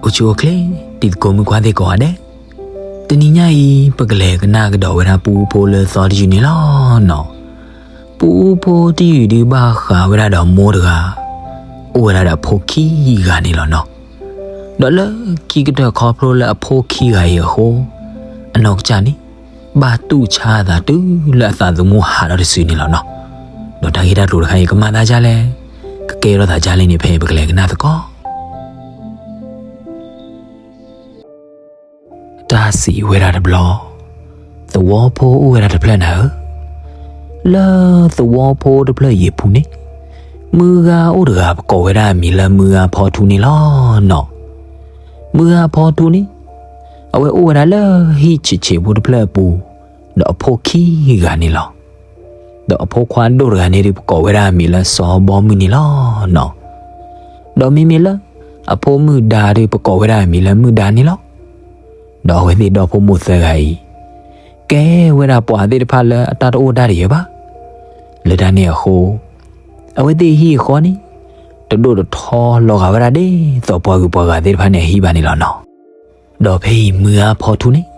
အိၣ်ဆူၣ်အိၣ်ချ့ တံၤသကိးမုၣ်ခွါသ့ၣ်ကိးဂၤဒဲး, တနံၤညါအံၤ ပကလဲၤကနၣ်ကဒီးဝဲဒၣ်ပူအူဖိလၢသီတယုၢ်န့ၣ်လီၤနီၤ. ပူအူဖိတယုၢ်ဒုးဘၣ်ဃးဝဲဒၣ်ဒီးမိၢ်တဂၤ အိၣ်ဝဲဒၣ်ဒီးအဖိခံဂၤန့ၣ်လီၤနီၤ. ဒီးလၢခံကတၢၢ်ခီဖျိလၢအဖိခံဂၤအံၤအဃိ အနီၢ်ကစၢ်န့ၣ် ဘၣ်တူၢ်ဆါအသးတုၤလၢအသးသမူဟးထီၣ်တစုန့ၣ်လီၤနီၤ. ဒီးတၢ်ဂ့ၢ်တၢ်ကျိၤတခါအံၤ ကမၤသးဒ်လဲၣ်, ကကဲထီၣ်သးဒ်လဲၣ်န့ၣ် ဖဲအံၤပကလဲၤကနၣ်သကိး တၢ်စံးဝဲဒၣ်တဘျီ, သဝီဖိအိၣ်ဝဲဒၣ်တဖျၢၣ်နၤဧၢ, လၢသဝီဖိတဖျၢၣ်အံၤအပူၤန့ၣ် မုၢ်ဂၤအိၣ်တဂၤ ပကိးဝဲဒၣ်အမံၤလၢမုၢ်ဂၤဖီထူန့ၣ်လီၤနီၤ. မုၢ်ဂၤဖီထူန့ၣ် အဝဲအိၣ်ဝဲဒၣ်လၢဟံၣ်ဆံးဆံးဖိတဖျၢၣ်အပူၤ, ဒီးအဖိခံဂၤန့ၣ်လီၤ. ဒီးအဖိခွါဒိၣ်တဂၤန့ၣ်ဒုး ပကိးဝဲဒၣ်အမံၤလၢစီၤဘီမုၢ်န့ၣ်လီၤနီၤ. ဒီးမ့မ့ၢ်လၢ အဖိမုၣ်ဒါဒုး ပကိးဝဲဒၣ်အမံၤလၢမုၢ်ဒါန့ၣ်လီၤ. ဒီးအဝဲသ့ၣ်ဒီဖိမိၢ်သၢဂၤအံၤ ကဲဝဲဒၣ်ပှၤသ့ၣ်တဖၣ်လၢအတၢ်တအိၣ်ဒၣ်တယၢၤဘၣ်. လၢတၢ်န့ၣ်အဃိ အဝဲသ့ၣ်အဟံၣ်အဃီန့ၣ် တဒိၣ်တထီလီၤဂာ်ဝဲဒၣ်ဒ်သိးပှၤဂုၤပှၤဂၤသ့ၣ်တဖၣ်န့ၣ်အဟံၣ်ဘၣ်န့ၣ်လီၤနီၤ. ဒီးဖဲအံၤမုၢ်ဂၤဖီထူန့ၣ်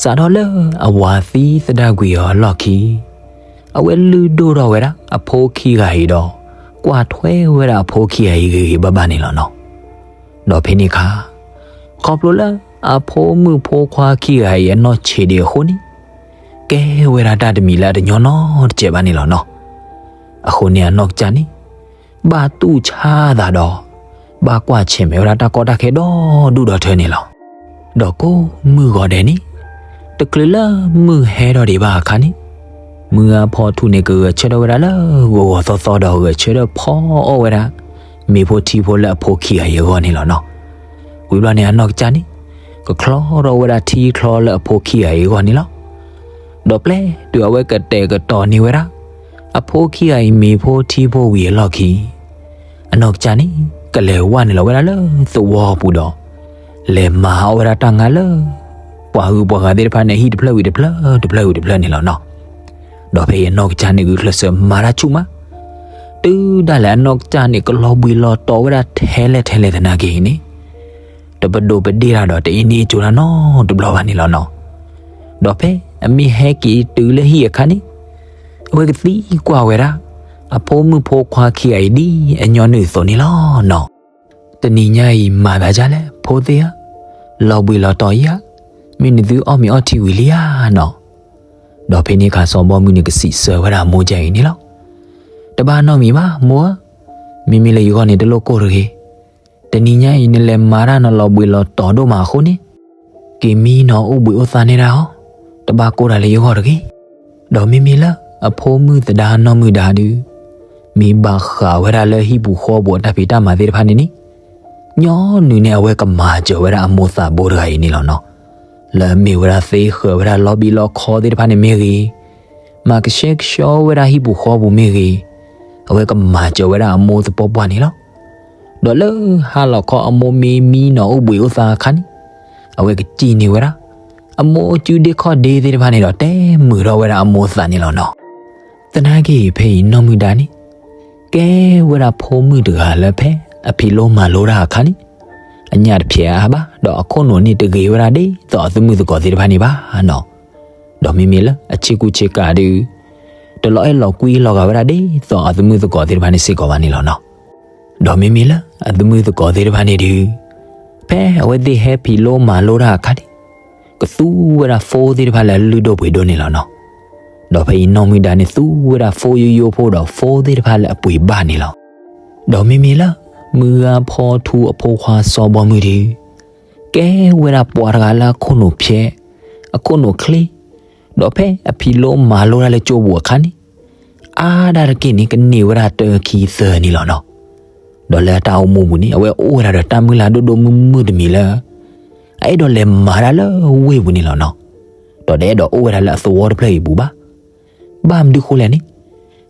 စးထီၣ်လၢအဝၤသံသဒၣ်ကွံာ်အီၤအလီၢ်ခံ အဝဲလုၢ်ဒိၣ်ထီၣ်ဝဲဒၣ်အဖိခံဂၤအံၤဒီး ကွၢ်ထွဲဝဲဒၣ်အဖိခံဂၤအံၤဂ့ၤဂ့ၤဘၣ်ဘၣ်န့ၣ်လီၤနီၤ. ဒီးဖဲန့ၣ်အခါ ခီဖျိလၢအဖိမုၣ်ဖိခွါခံဂၤအံၤအနီၢ်ဆံးဒံးအဃိန့ၣ် ကဲဝဲဒၣ်တၢ်တမံၤလၢအတညီနီတစဲးဘၣ်န့ၣ်လီၤနီၤ. အဃိန့ၣ်အနီၢ်ကစၢ်န့ၣ် ဘၣ်တူၢ်ဆါအသးဒီး ဘၣ်ကွၢ်ဆၢၣ်မဲာ်ဝဲဒၣ်တၢ်ကီတၢ်ခဲဒီဒူၣ်ဒီထၢန့ၣ်လီၤ. ဒီးကိးမုၢ်ဂီၤဒဲးန့ၣ် တချုးလၢမုၢ်ဟဲထီၣ်ဒံးဘၣ်အခါန့ၣ် မုၢ်ဂၤဖီထူန့ၣ် ကဂဲၤဆၢထၢၣ်ဝဲဒၣ်လၢဂီၤဂီၤသီသီဒီး ဂဲၤဆၢထၢၣ်ဖီအီၣ်ဝဲဒၣ် မ့ၤဖိထံဖိလၢအဖိခံဂၤအံၤအဂီၢ်န့ၣ်လီၤနီၤ. ဝံၤဘျီန့ၣ်အနီၢ်ကစၢ်န့ၣ် ကချီထီၣ်ဝဲဒၣ်ထံချီလၢအဖိခံဂၤအံၤအဂီၢ်န့ၣ်လီၤ. ဒီးပျဲတုၤအဝဲကတဲာ်ကတီၤန့ၢ်ဝဲဒၣ် အဖိခံဂၤအံၤမ့ၤဖိထံဖိဝံၤအလီၢ်ခံ အနီၢ်ကစၢ်န့ၣ် ကလဲၤဝဲနုာ်လီၤဝဲဒၣ်လၢသဝီပူၤဒီး လဲၤမၤအီၣ်ဝဲဒၣ်တၢ်ငါလၢ ပှၤဂုၤပှၤဂၤသ့ၣ်တဖၣ်န့ၣ် အဟံၣ်တဖျၢၣ်ဝံၤတဖျၢၣ် တဖျၢၣ်ဝံၤတဖျၢၣ်န့ၣ်လီၤနီၤ. ဒီးဖဲအံၤအနီၢ်ကစၢ်န့ၣ် ဂုာ်ကျဲးစၢးမၤတၢ်ဆူၣ်မး တုၤဒၣ်လဲာ်အနီၢ်ကစၢ်န့ၣ် ကလီၤဘှံးလီၤတီၤဝဲဒၣ်ထဲလဲၣ်ထဲလဲၣ်သနာ်က့န့ၣ် တပဒိၣ်ပဒ့ၣ်တၢ်ဒီး တအ့န့ၢ်အကၠိတၢ်နီတဘျီဘၣ်န့ၣ်လီၤနီၤ. ဒီးဖဲအမ့ၢ်ဟဲက့ၤတုၤလၢဟံၣ်အခါန့ၣ် အဝဲကသံကွၢ်ဝဲဒၣ် အဖိမုၣ်ဖိခွါခံဂၤအံၤဒ်အညီနုၢ်အသိးန့ၣ်လီၤနီၤ. တနံၤညါအံၤမၤသးဒ်လဲၣ် ဖိသ့ၣ်ဧၢ, လီၤဘှံးလီၤတီၤယၤ, မ့ၢ်နသုအီၣ်မ့ၤအီထံဝံၤလံဧါနီၤ. ဒီးဖဲန့ၣ်အခါစီၤဘီမုၢ်န့ၣ် ကစံးဆၢဝဲဒၣ်အမိၢ်ကၢ်အံၤန့ၣ်လီၤ. တဘၣ်နီတမံၤဘၣ် မိၢ်ဧၢ, မ့မ့ၢ်လၢယဂီၢ်န့ၣ် တလိၣ်ကိၢ်တဂ့ၤ. တနံၤညါအံၤ နလဲၤမၤတၢ်နီၤလီၤဘှံးလီၤတီၤဒိၣ်မးအဃိန့ၣ် က့ၤမံနီၤအိၣ်ဘှံးအိၣ်သါန့ၢ်ဒၣ်အီၤ, တဘၣ်ကိၢ်တၢ်လၢယဂီၢ်တဂ့ၤ. ဒီးမ့မ့ၢ်လၢအဖိမုၣ်သဒါနီၢ်မုၢ်ဒါဒုး မ့ၢ်ဘၣ်ဃးဝဲဒၣ်လၢဟံၣ်ပူၤဃီပူၤအတၢ်ဖံးတၢ်မၤသ့ၣ်တဖၣ်န့ၣ်န့ၣ် ညီနုၢ်န့ၣ် အဝဲကမၤစၢၤဝဲဒၣ်အမိၢ်သးဘိတဂၤအံၤန့ၣ်လီၤနီၤ. လၢအမ့ၢ်ဝဲဒၣ်သ့ဃၢၤဝဲဒၣ်လီဘံၣ်လီခီသ့ၣ်တဖၣ်န့ၣ်မ့ၢ်ဂ့ၤ, မၤကဆှဲကဆှီဝဲဒၣ်ဟံၣ်ပူၤဃီပူၤမ့ၢ်ဂ့ၤ, အဝဲကမၤစၢၤဝဲဒၣ်အမိၢ်သပှၢ်ပှၢ်န့ၣ်လီၤ. ဒီးလၢဟါလီၤခီအမိၢ်မ့ၢ်မံနီၤအိၣ်ဘှံးအိၣ်သါအခါန့ၣ် အဝဲကစံၣ်န့ၢ်ဝဲဒၣ် အမိၢ်အစုဒ့ခီၣ်ဒ့သ့ၣ်တဖၣ်န့ၣ်ဒီး တဲမုာ်ထီၣ်ဝဲဒၣ်အမိၢ်သးန့ၣ်လီၤနီၤ. သနာ်က့ဖဲအံၤနီၢ်မုၢ်ဒါန့ၣ် ကဲဝဲဒၣ်ဖိမုၣ်တဂၤလၢဖဲအဖံးလိမၤလိတၢ်အခါန့ၣ် အညၣ်တဖျဲးအါဘၣ် ဒီးအခိၣ်နူာ်န့ၣ်တဂ့ၤဝဲဒၣ်ဒ်သိးအသမုၢ်သကိးသ့ၣ်တဖၣ်န့ၣ်ဘၣ်နီၤ. ဒီးမ့မ့ၢ်လၢအဆ့ကူဆ့ကၤဒုး တလီၤအဲၣ်လီၤကွံလီၤဂာ်ဝဲဒၣ်ဒ်သိးအသမုၢ်သကိးသ့ၣ်တဖၣ်န့ၣ်စ့ၢ်ကီးဘၣ်န့ၣ်လီၤနီၤ. ဒီးမ့မ့ၢ်လၢအသမုၢ်သကိးသ့ၣ်တဖၣ်န့ၣ်ဒုး ဖဲအဝဲသ့ၣ်ဟဲဖံးလိမၤလိတၢ်အခါန့ၣ် ကသူဝဲဒၣ်ဖိသ့ၣ်တဖၣ်လၢအလုၢ်ဒိၣ်ပှ့ၤဒိၣ်န့ၣ်လီၤနီၤ. ဒီးဖဲအံၤနီၢ်မုၢ်ဒါန့ၣ် သူဝဲဒၣ်ဖိယိယိဖိဒီးဖိသ့ၣ်တဖၣ်လၢအပှ့ၤဘၣ်န့ၣ်လီၤ. ဒီးမ့မ့ၢ်လၢ မုၢ်ဂၤဖီထူအဖိခွါစီဘီမုၢ်ဒုး ကဲဝဲဒၣ်ပှၤတဂၤလၢအခိၣ်နူာ်ဖျဲး, အခိၣ်နူာ်ချ့, ဒီးဖဲအဖံးလိမၤလိတၢ်လၢကၠိပူၤအခါန့ၣ် အါဒၣ်တက့ၢ်န့ၣ် ကန့ၢ်ဝဲဒၣ်တၢခံသၢန့ၣ်လီၤနီၤ. ဒီးလၢအတၢ်အိၣ်မူပူၤန့ၣ် အဝဲအိၣ်ဝဲဒၣ်ဒီးတၢ်မုၢ်လၢ်ဒိၣ်ဒိၣ်မုၢ်မုၢ်တမံၤလၢ အအဲၣ်ဒိးလဲၤမၤတၢ်လၢဝ့ၢ်ပူၤန့ၣ်လီၤနီၤ. ဒီးတအဲၣ်ဒိးအိၣ်ဝဲဒၣ်လၢအသဝီတဖျၢၣ်အံၤပူၤဘၣ်. ဘၣ်မနုၤဃိလဲၣ်န့ၣ်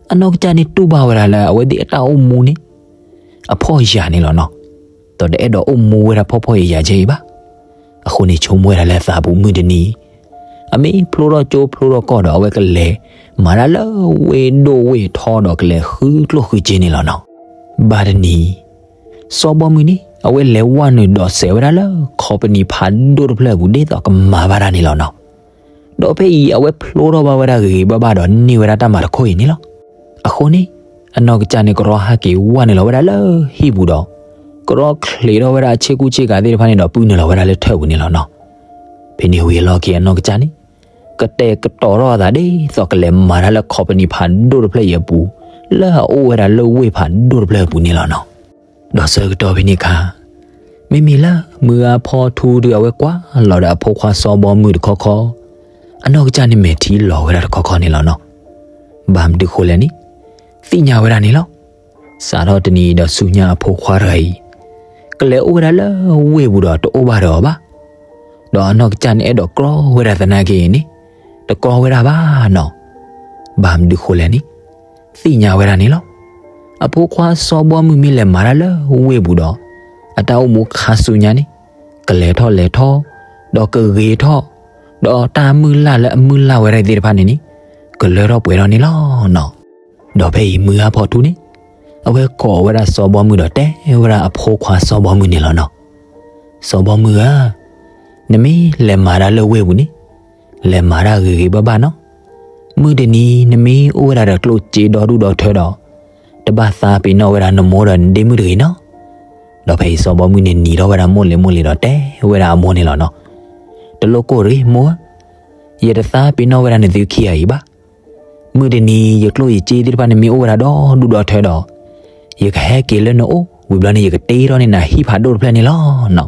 အနီၢ်ကစၢ်န့ၣ်တူၢ်ဘၣ်ဝဲဒၣ်လၢအဝဲသ့ၣ်အတၢ်အိၣ်မူန့ၣ် အဖှီၣ်ယာ်န့ၣ်လီၤနီၤ. ဒီးတအဲၣ်ဒိးအိၣ်မူဝဲဒၣ်ဖှီၣ်ဖှီၣ်ယာ်ယာ်ကဲအံၤဘၣ်. အဃိန့ၣ် ဆိကမိၣ်ဝဲဒၣ်လၢအသးပူၤမုၢ်တနံၤ အမ့ၢ်ဖျိထီၣ်ကၠိဖျိထီၣ်ကီၢ်ဒီး အဝဲကလဲၤမၤတၢ်လၢဝ့ၢ်ဒိၣ်ဝ့ၢ်ထီဒီးကလဲၤဃုကျိၣ်ဃုစ့န့ၣ်လီၤနီၤ. ဘၣ်တနံၤ စီဘီမုၢ်န့ၣ် အဝဲလဲၤဝဲနုာ်ဒိးစဲးဝဲဒၣ်လၢ ခီပနံၣ်ဖးဒိၣ်တဖျၢၣ်အပူၤ ဒ်သိးကမၤဘၣ်တၢ်န့ၣ်လီၤနီၤ. ဒီးဖဲအံၤ အဝဲဖျိထီၣ်ဘၣ်ဝဲဒၣ်ဂ့ၤဂ့ၤဘၣ်ဘၣ်ဒီးန့ၢ်ဝဲဒၣ်တၢ်မၤတခီအံၤန့ၣ်လီၤ. အဃိန့ၣ် အနီၢ်ကစၢ်န့ၣ် ကရီဟဲက့ၤဝဲနုာ်လီၤဝဲဒၣ်လၢဟံၣ်ပူၤဒီး ကရီချံးထီၣ်ဝဲဒၣ်အဆ့ကူဆ့ကၤသ့ၣ်တဖၣ်န့ၣ်ဒီး ပုၢ်နုာ်လီၤဝဲဒၣ်လၢထၢၣ်ပူၤန့ၣ်လီၤနီၤ. ဖဲန့ၣ်ဝံၤအလီၢ်ခံ အနီၢ်ကစၢ်န့ၣ် ကတဲာ်ကတီၤထီၣ်အသး ဒ်သိးကလဲၤမၤတၢ်လၢ ခီပနံၣ်ဖးဒိၣ်တဖျၢၣ်အံၤအပူၤ လၢအအိၣ်ဝဲဒၣ်လၢဝ့ၢ်ဖးဒိၣ်တဖျၢၣ်အပူၤန့ၣ်လီၤနီၤ. ဒီးဆၢကတီၢ်ဖဲန့ၣ်အခါ မ့မ့ၢ်လၢမုၢ်အါဖီထူဒီး အဝဲကွၢ်လီၤဒီးအဖိခွါစီၤဘီမုၢ်တခီခီ, အနီၢ်ကစၢ်န့ၣ် မဲာ်ထံလီၤဝဲဒၣ်တခီခီန့ၣ်လီၤနီၤ. ဘၣ်မနုၤဃိလဲၣ်န့ၣ် သ့ၣ်ညါဝဲဒၣ်န့ၣ်လီၤ. စးထီၣ်တနံၤဒီးဆူညါ အဖိခွါတဂၤအံၤ ကလဲၤအိၣ်ဝဲဒၣ်လၢဝ့ၢ်ပူၤဒီး တအိၣ်ဘၣ်ဒီးအီၤဘၣ်. ဒီးအနီၢ်ကစၢ်န့ၣ် အဲၣ်ဒိးကြီဝဲဒၣ်သနာ်က့န့ၣ် တကြီဝဲဒၣ်ဘၣ်နီၤ. ဘၣ်မနုၤဃိလဲၣ်န့ၣ် သ့ၣ်ညါဝဲဒၣ်န့ၣ်လီၤ. အဖိခွါစီၤဘီမုၢ်မ့ၢ်လဲၤမၤတၢ်လၢဝ့ၢ်ပူၤဒီး အတၢ်အိၣ်မူခါဆူညါန့ၣ် ကလဲၤထီၣ်လဲၤထီၣ်, ဒီးကဂ့ၤထီၣ်, ဒီးတၢ်မုၢ်လၢ်လၢအမုၢ်လၢ်ဝဲဒၣ်သ့ၣ်တဖၣ်န့ၣ်န့ၣ် ကလၢထီၣ်ပှဲၤထီၣ်န့ၣ်လီၤနီၤ. ဒီးဖဲအံၤမုၢ်အါဖီထူန့ၣ် အဝဲကိးဝဲဒၣ်စီၤဘီမုၢ်ဒီး တဲဝဲဒၣ်အဖိခွါစီၤဘီမုၢ်န့ၣ်လီၤနီၤ. စီၤဘီမုၢ်ဧၢ, နမ့ၢ်လဲၤမၤတၢ်လၢဝ့ၢ်ပူၤန့ၣ် လဲၤမၤတၢ်ဂ့ၤဂ့ၤဘၣ်ဘၣ်နီၤ. မုၢ်တနံၤနမ့ၢ်အိၣ်ဝဲဒၣ်ဒီးကျိၣ်စ့ဒီဒူၣ်ဒီထၢဒီး တဘၣ်သးပ့ၤနီၣ်ဝဲဒၣ်နမိၢ်ဒီးနဒ့မုၣ်တဂ့ၤနီၤ. ဒီးဖဲအံၤစီၤဘီမုၢ်န့ၣ် နံၤထီၣ်ဝဲဒၣ်မိၢ်လံၤမိၢ်လံၤဒီး တဲဝဲဒၣ်အမိၢ်န့ၣ်လီၤနီၤ. တလိၣ်ကိၢ်တဂ့ၤမိၢ်ဧၢ, ယတသးပ့ၤနီၣ်ဝဲဒၣ်နသုခံဂၤအံၤဘၣ်. မုၢ်တနံၤယကျိၣ်ယစ့သ့ၣ်တဖၣ်န့ၣ်မ့ၢ်အိၣ်ဝဲဒၣ်ဒီဒူၣ်ဒီထၢဒီး ယကဟဲက့ၤလၢနအိၣ်ဝံၤဘျီန့ၣ် ယကတ့ထီၣ်န့ၢ်နၤဟံၣ်ဖးဒိၣ်တဖျၢၣ်န့ၣ်လီၤန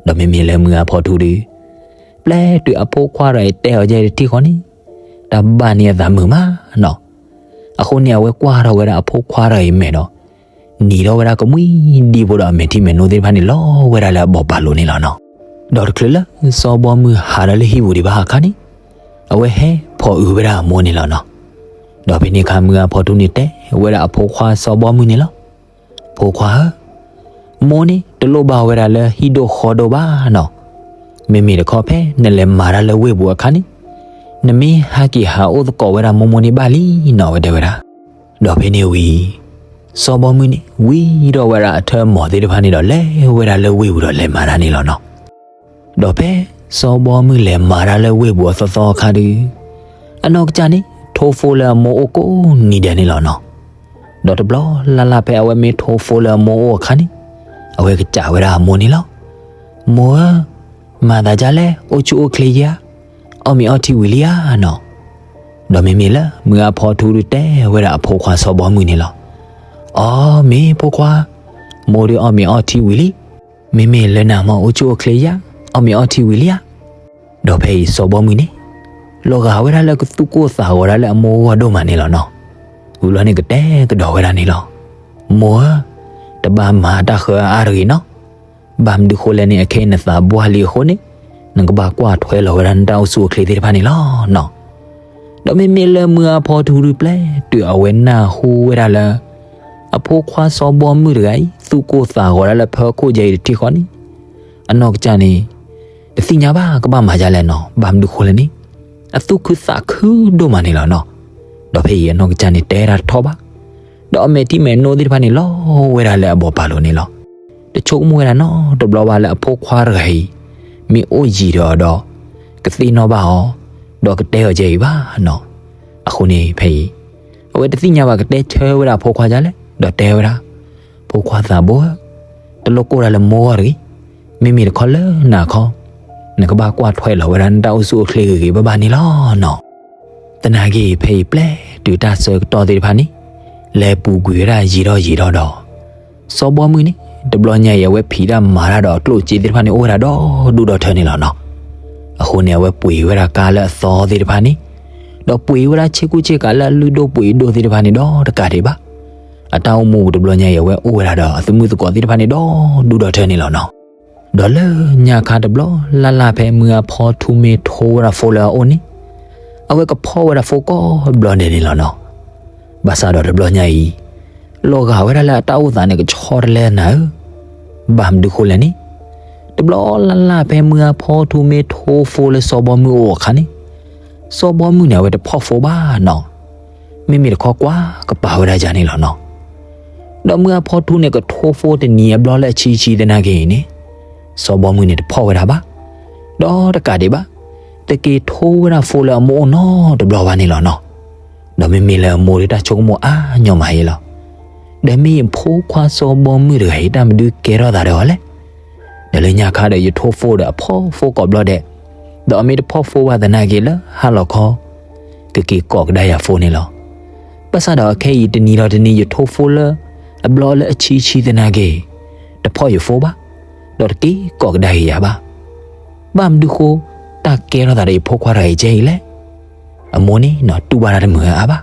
ီၤ. ဒီးမ့မ့ၢ်လၢမုၢ်အါဖီထူဒီး ပျဲတုၤအဖိခွါတဂၤအံၤတဲအီၤဒ်အံၤတထံၣ်ဃီန့ၣ် တၢ်ဘၣ်န့ၢ်အသးမုာ်မးနီၤ. အဃိန့ၣ် အဝဲကွၢ်ထီၣ်ဝဲဒၣ်အဖိခွါတဂၤအံၤမဲာ်ဒီး နံၤထီၣ်ဝဲဒၣ်ကမှံဒံဖိဒီးအမဲာ်ထံမဲာ်နိသ့ၣ်တဖၣ်န့ၣ် လီၤဝဲဒၣ်လၢအဘီၣ်ပာ်လိၤန့ၣ်လီၤနီၤ. ဒီးတချုးလၢစီၤဘီမုၢ်ဟးထီၣ်လၢဟံၣ်ပူၤဒံးဘၣ်အခါန့ၣ် အဝဲဟဲဖီၣ်အုးဝဲဒၣ်အမိၢ်န့ၣ်လီၤနီၤ. ဒီးဖဲန့ၣ်အခါမုၢ်အါဖီထူန့ၣ် တဲဝဲဒၣ်အဖိခွါစီၤဘီမုၢ်န့ၣ်လီၤ. ဖိခွါဧၢ, မိၢ်န့ၣ်တလိၣ်ဘၣ်ဝဲဒၣ်လၢဟံၣ်ဒိၣ်ဃီဒိၣ်ဘၣ်နီၤ. မ့မ့ၢ်တခီဖဲနလဲၤမၤတၢ်လၢဝ့ၢ်ပူၤအခါန့ၣ် နမ့ၢ်ဟဲက့ၤဟးအိၣ်သကိးဝဲဒၣ်မိၢ်မိၢ်န့ၣ်ဘၣ်လံနီၤ အဝဲတဲဝဲဒၣ်. ဒီးဖဲန့ၣ်ဝံၤ စီၤဘီမုၢ်န့ၣ် ဝံထီၣ်ဝဲဒၣ်အထၢၣ်မီၤသ့ၣ်တဖၣ်န့ၣ်ဒီး လဲၤဝဲဒၣ်လၢဝ့ၢ်ပူၤဒီးလဲၤမၤတၢ်န့ၣ်လီၤနီၤ. ဒီးဖဲစီၤဘီမုၢ်လဲၤမၤတၢ်လၢဝ့ၢ်ပူၤအသီသီအခါဒီး အနီၢ်ကစၢ်န့ၣ် ထိဖိလၢအမိၢ်အိၣ်ကိးနံၤဒဲးန့ၣ်လီၤနီၤ. ဒီးတဘျီလၢ်လၢ်ဖဲအဝဲမ့ၢ်ထိဖိလၢအမိၢ်အိၣ်အခါန့ၣ် အဝဲကစံးဝဲဒၣ်အမိၢ်န့ၣ်လီၤ. မိၢ်ဧၢ, မၤသးဒ်လဲၣ် အိၣ်ဆူၣ်အိၣ်ချ့ဧါ, အီၣ်မ့ၤအီထံဝံၤလံဧါနီၤ. ဒီးမ့မ့ၢ်လၢမုၢ်အါဖီထူဒုးတဲဝဲဒၣ်အဖိခွါစီၤဘီမုၢ်န့ၣ်လီၤ. အီ မ့ၢ်ဖိခွါ, မိၢ်ဒုးအီၣ်မ့ၤအီထံဝံၤလံ. မ့မ့ၢ်လၢနမိၢ်အိၣ်ဆူၣ်အိၣ်ချ့ဧါ, အီၣ်မ့ၤအီထံဝံၤလံဧါ. ဒီးဖဲအံၤစီၤဘီမုၢ်န့ၣ် လီၤဂာ်ဝဲဒၣ်လၢကသူၣ်ကိၢ်သးဂီၤဒၣ်လၢအမိၢ်အဂီၢ်ဒိၣ်မးန့ၣ်လီၤနီၤ. ဝံၤဘျီန့ၣ်ကတဲကဒီးဝဲဒၣ်န့ၣ်လီၤ. မိၢ်ဧၢ, တဘၣ်မၤတၢ်ဃၢအါအါတဂ့ၤနီၤ. ဘၣ်မနုၤဃိလဲၣ်န့ၣ် အခဲအံၤနသးပှၢ်လံအဃိန့ၣ် နကဘၣ်ကွၢ်ထွဲလီၤဝဲဒၣ်နတၢ်အိၣ်ဆူၣ်အိၣ်ချ့သ့ၣ်တဖၣ်န့ၣ်လီၤနီၤ. ဒီးမ့မ့ၢ်လၢမုၢ်အါဖီထူဒုး ပျဲတုၤအဝဲနၢ်ဟူဝဲဒၣ်လၢ အဖိခွါစီၤဘီမုၢ်တဂၤအံၤ သူၣ်ကိၢ်သးဂီၤဒၣ်လၢဖၢခိၣ်ယဲအံၤတထံၣ်ဃီန့ၣ် အနီၢ်ကစၢ်န့ၣ် တသ့ၣ်ညါဘၣ်ကဘၣ်မၤဒ်လဲၣ်နီၤ. ဘၣ်မနုၤဃိလဲၣ်န့ၣ် အသူၣ်ခုသးခုဒိၣ်မးန့ၣ်လီၤနီၤ. ဒီးဖဲအံၤအနီၢ်ကစၢ်န့ၣ်တဲတၢ်တထီၣ်ဘၣ်. ဒီးအမဲာ်ထံမဲာ်နိသ့ၣ်တဖၣ်န့ၣ် လီၤဝဲဒၣ်လၢအဘီၣ်ပာ်လိၤန့ၣ်လီၤ. တဆိကမိၣ်ဝဲဒၣ်နီတဘျီဘၣ်လၢအဖိခွါတဂၤအံၤ မ့ၢ်အိၣ်ယံၤဒီးအီၤဒီး ကသ့ၣ်နီၣ်ဘၣ်အီၤ ဒီးကတဲအီၤယဲအံၤဘၣ်နီၤ. အဃိန့ၣ်ဖဲအံၤ အဝဲတသ့ၣ်ညါဘၣ်ကတဲဆၢဝဲဒၣ်အဖိခွါဒ်လဲၣ် ဒီးတဲဝဲဒၣ်, ဖိခွါသးဘိဧၢ, တလိၣ်ကိၢ်ဒၣ်လၢမိၢ်အဂီၢ်တဂ့ၤ. မ့မ့ၢ်တခီလၢနၤခီ နကဘၣ်ကွၢ်ထွဲလီၤဝဲဒၣ်နတၢ်အိၣ်ဆူၣ်အိၣ်ချ့ဂ့ၤဂ့ၤဘၣ်ဘၣ်န့ၣ်လီၤနီၤ. သနာ်က့ ဖဲအံၤပျဲတုၤတၢ်ဆၢကတီၢ်သ့ၣ်တဖၣ်န့ၣ် လဲၤပူၤကွံာ်ဝဲဒၣ်ယံာ်ထီၣ်ယံာ်ထီၣ်ဒီး စီၤဘီမုၢ်န့ၣ် တဘျီညါအံၤ အဝဲဖံးတၢ်မၤတၢ်ဒီးအကျိၣ်စ့သ့ၣ်တဖၣ်န့ၣ် အိၣ်ဝဲဒၣ်ဒီဒူၣ်ဒီထၢန့ၣ်လီၤနီၤ. အဃိန့ၣ် အဝဲပှ့ၤဝဲဒၣ်ကါလၢအသီသ့ၣ်တဖၣ်န့ၣ် ဒီးပှ့ၤဝဲဒၣ်ဆ့ကူဆ့ကၤလၢအလုၢ်ဒိၣ်ပှ့ၤဒိၣ်သ့ၣ်တဖၣ်န့ၣ် ဒီးတကးဒံးဘၣ် အတၢ်အိၣ်မူပူၤတဘျီညါအံၤ အဝဲအိၣ်ဝဲဒၣ်ဒီးအသမုၢ်သကိးသ့ၣ်တဖၣ်န့ၣ် ဒီဒူၣ်ဒီထၢန့ၣ်လီၤနီၤ. ဒီးလၢညါခါတဘျီလၢ်လၢ် ဖဲမုၢ်အါဖီထူမ့ၢ်ထိဝဲဒၣ်ဖိလၢအအိၣ်န့ၣ် အဝဲကဖီၣ်ဝဲဒၣ်ဖိကိးဘျီဒဲးန့ၣ်လီၤနီၤ. ဘၣ်ဆၣ်ဒီးတဘျီညါအံၤ လီၤဂာ်ဝဲဒၣ်လၢအတၢ်အိၣ်သးန့ၣ် ကဆီတလဲနၤဧၢ. ဘၣ်မနုၤဃိလဲၣ်န့ၣ် တဘျီလၢ်လၢ် ဖဲမုၢ်အါဖီထူမ့ၢ်ထိဖိလၢစီၤဘီမုၢ်အအိၣ်အခါန့ၣ် စီၤဘီမုၢ်န့ၣ် အဝဲတဖီၣ်ဖိဘၣ်နီၤ. မ့မ့ၢ်တခီကွၢ်ကပၤဝဲဒၣ်ယၤန့ၣ်လီၤနီၤ. ဒီးမုၢ်အါဖီထူန့ၣ် ကထိ phone တနံၤအဘျီလၢအဆံဆံသနာ်က့အံၤန့ၣ်, စီၤဘီမုၢ်န့ၣ်တဖီၣ်ဝဲဒၣ်ဘၣ်, ဒီးတကးဒံးဘၣ်, တက့ၤထိဝဲဒၣ် phone လၢအမိၢ်အိၣ်နီတဘျီဘၣ်န့ၣ်လီၤနီၤ. ဒီးမ့မ့ၢ်လၢအမိၢ်ဒီး တၢ်ဆိကမိၣ်အါညီမးအံၤလီၤ. ဒီးမ့ၢ်ယဖိခွါစီၤဘီမုၢ်တဂၤအံၤ တၢ်မနုၤကဲထီၣ်သးဒီးအီၤလဲၣ်. ဒီးလၢညါခါဒီး ယထိ phone ဒီးအဖီၣ် phone ကိးဘျီဒဲး, ဒီးအမ့ၢ်တဖီၣ် phone ဘၣ်သနာ်က့ လၢဟါလီၤခီ ကက့ၤကိးကဒါယၤ phone န့ၣ်လီၤ. ဘၣ်ဆၣ်ဒီးအခဲအံၤ တနံၤဒီးတနံၤ ယထိ phone လၢ အဘျီလၢအဆံဆံသနာ်က့, တဖီၣ်ယ phone ဘၣ်, ဒီးတက့ၤကိးကဒါက့ၤယၤဘၣ်. ဘၣ်မနုၤဃိ တၢ်ကဲထီၣ်သးဒီးယဖိခွါတဂၤအံၤကဲအံၤလဲၣ်. အမိၢ်န့ၣ်နီၤ တူၢ်ဘၣ်တၢ်တမုာ်အါဘၣ်.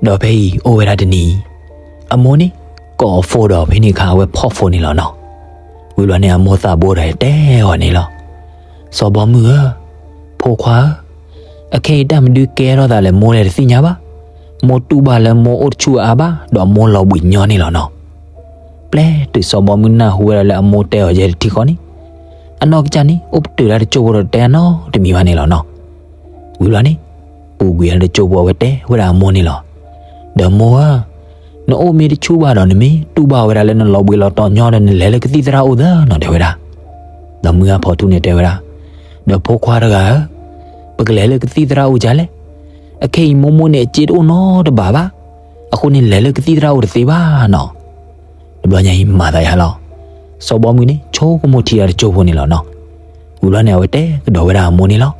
ဒီးဖဲအံၤအိၣ်ဝဲဒၣ်တနံၤ, အမိၢ်န့ၣ် ကိးအ phone ဒီးဖဲန့ၣ်အခါ အဝဲဖီၣ် phone န့ၣ်လီၤနီၤ. ဝံၤဘျီန့ၣ် အမိၢ်သးဘိတဂၤတဲအီၤန့ၣ်လီၤ. စီၤဘီမုၢ်ဧၢ, ဖိခွါဧၢ, အခဲအံၤတၢ်မနုၤကဲထီၣ်သးလဲၣ် မိၢ်လဲၣ်တသ့ၣ်ညါဘၣ်. မိၢ်တူၢ်ဘၣ်လၢမိၢ်အိၣ်တဆူၣ်အါဘၣ် ဒီးမိၢ်လီၤဘှံးညီန့ၣ်လီၤနီၤ. ပျဲတုၤစီၤဘီမုၢ်နၢ်ဟူဝဲဒၣ်လၢအမိၢ်တဲအီၤယဲတထံဃီန့ၣ်, အနီၢ်ကစၢ်န့ၣ် အိၣ်ပတုာ်တၢ်တစိၢ်ဖိဒီးတဲအနီတမံၤဘၣ်န့ၣ်လီၤနီၤ. ဝံၤဘျီန့ၣ်, ပူၤကွံာ်တၢ်တစိၢ်ဖိ အဝဲတဲဝဲဒၣ်အမိၢ်န့ၣ်လီၤ. ဒီးမိၢ်ဧၢ, နအိၣ်မ့ၢ်တဆူၣ်ဘၣ်ဒီး နမ့ၢ်တူၢ်ဘၣ်ဝဲဒၣ်လၢနလီၤဘှံးလီၤတီၤညီဒီး နလဲၤလၢကသံၣ်သရၣ်အိၣ်သၢနီၤ တဲဝဲဒၣ်. ဒီးမုၢ်အါဖီထူန့ၣ်တဲဝဲဒၣ်, ဒီးဖိခွါတဂၤဧၢ, ပကလဲၤလၢကသံၣ်သရၣ်အိၣ်ဒ်လဲၣ်. အခဲအံၤမိၢ်မိၢ်န့ၣ် အစ့တအိၣ်နီတဘ့ၣ်ဘၣ်. အဃိန့ၣ် လဲၤလၢကသံၣ်သရၣ်အိၣ်တသ့ဘၣ်နီၤ. တဘျီညါအံၤမၤသးယါလီၤ. စီၤဘီမုၢ်န့ၣ် ဆိကမိၣ်ထံတၢ်တစိၢ်ဖိန့ၣ်လီၤနီၤ. ဝံၤဘျီန့ၣ် အဝဲတဲကဒီးဝဲဒၣ်အမိၢ်န့ၣ်လီၤ.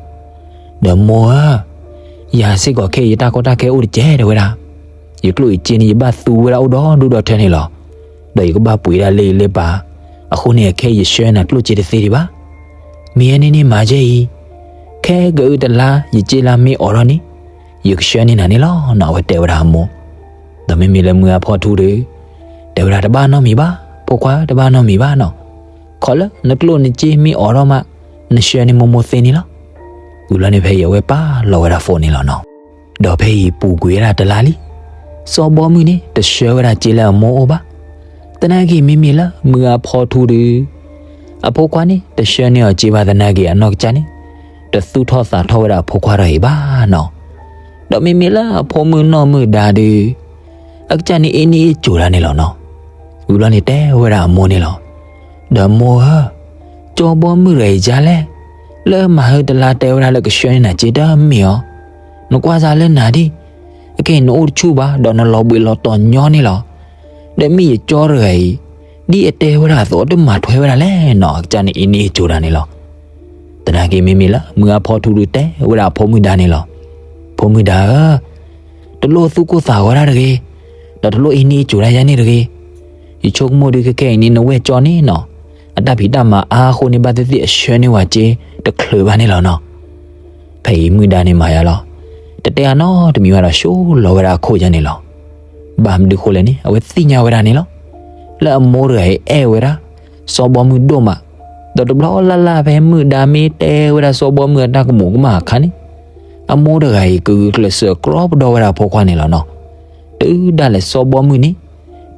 ဒီးမိၢ်ဧၢ, ယၤစ့ၢ်ကီးခဲအံၤ ယတၢ်ကီတၢ်ခဲအိၣ်တကဲတဲဝဲဒၣ်. ယကျိၣ်ယစ့န့ၣ် ယဘၣ်သူဝဲဒၣ်အိၣ်ဒီဒူၣ်ဒီထၢန့ၣ်လီၤ. ဒီးယကဘၣ်ပှ့ၤဒၣ်လၢအံၤလၢပၤ, အဃိန့ၣ် အခဲအံၤယဆှၢနၤကျိၣ်စ့တသ့ဒံးဘၣ်. မ့ၢ်အန့ၣ်န့ၣ်မၤကဲအံၤ, ခဲကအုတလါ ယစ့လါမ့ၢ်အိးထီၣ်န့ၣ်, ယကဆှၢန့ၢ်နၤန့ၣ်လီၤနီၤ အဝဲတဲဝဲဒၣ်အမိၢ်. ဒီးမ့မ့ၢ်လၢမုၢ်အါဖီထူဒီး တဲဝဲဒၣ်တဘၣ်နီတမံၤဘၣ်, ဖိခွါတဘၣ်နီတမံၤဘၣ်နီၤ. ခီလၢနကျိၣ်နစ့မ့ၢ်အိးထီၣ်မး, နဆှၢန့ၢ်မိၢ်မိၢ်သ့န့ၣ်လီၤ. ဝံၤဘျီန့ၣ်ဖဲအံၤ အဝဲပာ်လီၤဝဲဒၣ် phone န့ၣ်လီၤနီၤ. ဒီးဖဲအံၤပူၤကွံာ်ဝဲဒၣ်တလါလံ. စီၤဘီမုၢ်န့ၣ် တဆှၢဝဲဒၣ်စ့လၢအမိၢ်အိၣ်ဘၣ်. သနာ်က့မ့မ့ၢ်လၢမုၢ်အါဖီထူဒီး အဖိခွါန့ၣ် တဆှၢန့ၢ်အီၤစ့ဘၣ်သနာ်က့ အနီၢ်ကစၢ်န့ၣ် တသူၣ်ထီၣ်သးထီၣ်ဝဲဒၣ်အဖိခွါတဂၤအံၤဘၣ်နီၤ. ဒီးမ့မ့ၢ်လၢအဖိမုၣ်နီၢ်မုၣ်ဒါဒီး အကစၢ်န့ၣ်အ့န့ၢ်အ့ကိၤဒၣ်န့ၣ်လီၤနီၤ. ဝံၤဘျီန့ၣ်တဲဝဲဒၣ်အမိၢ်န့ၣ်လီၤ. ဒီးမိၢ်ဧၢ, စီၤဘီမုၢ်တဂၤအံၤဒ်လဲၣ်, လၢမဟါတလါတဲဝဲဒၣ်လၢကဆှၢန့ၢ်နၤစ့တမ့ၢ်အီၤ, နကွၢ်စၢ်လၢနၤဒံး, အခဲအံၤနအိၣ်တဆူၣ်ဘၣ် ဒီးနလီၤဘှံးလီၤတီၤညီန့ၣ်လီၤ. ဒီးမ့ၢ်ယကၠီတဂၤအံၤ ဒ်အတဲဝဲဒၣ်အသိး တမၤထွဲဝဲဒၣ်လဲၣ်နီၤ. အကစၢ်န့ၣ်အ့န့ၢ်အ့ကိၤဒၣ်န့ၣ်လီၤ. သနာ်က့မ့မ့ၢ်လၢမုၢ်အါဖီထူဒီးတဲဝဲဒၣ်အဖိမုၣ်ဒါန့ၣ်လီၤ. ဖိမုၣ်ဒါဧၢ, တလိၣ်သူၣ်ကိၢ်သးဂီၤတၢ်တဂ့ၤ, ဒီးတလိၣ်အ့န့ၢ်အ့ကိၤဒၣ်ယၤန့ၣ်တဂ့ၤ. ယဆိကမိၣ်ဒုးခဲခဲအံၤန့ၣ် နဝဲၢ်ကၠီန့ၣ်နီၤ, အတၢ်ဖံးတၢ်မၤအါအဃိန့ၣ် ဘၣ်သ့ၣ်သ့ၣ်အဆှၢန့ၢ်ဝဲစ့တချုးဘၣ်န့ၣ်လီၤနီၤ. ဖဲအံၤမုၣ်ဒါန့ၣ်မၤယါလီၤ. တတဲအနီတမံၤဘၣ်ဒီး ဆှိလီၤဝဲဒၣ်အခိၣ်ယါန့ၣ်လီၤ. ဘၣ်မနုၤဃိလဲၣ်န့ၣ် အဝဲသ့ၣ်ညါဝဲဒၣ်န့ၣ်လီၤ. လၢအမိၢ်တဂၤအံၤအဲၣ်ဝဲဒၣ် စီၤဘီမုၢ်ဒိၣ်မး, ဒီးတဘျီလၢ်လၢ်ဖဲမုၣ်ဒါမ့ၢ်တဲဝဲဒၣ်စီၤဘီမုၢ်အတၢ်ကမူးကမၣ်အခါန့ၣ်, အမိၢ်တဂၤအံၤကဂုာ်ကျဲးစၢးကြီပဒီဝဲဒၣ်အဖိခွါန့ၣ်လီၤနီၤ. တုၤဒၣ်လဲာ်စီၤဘီမုၢ်န့ၣ်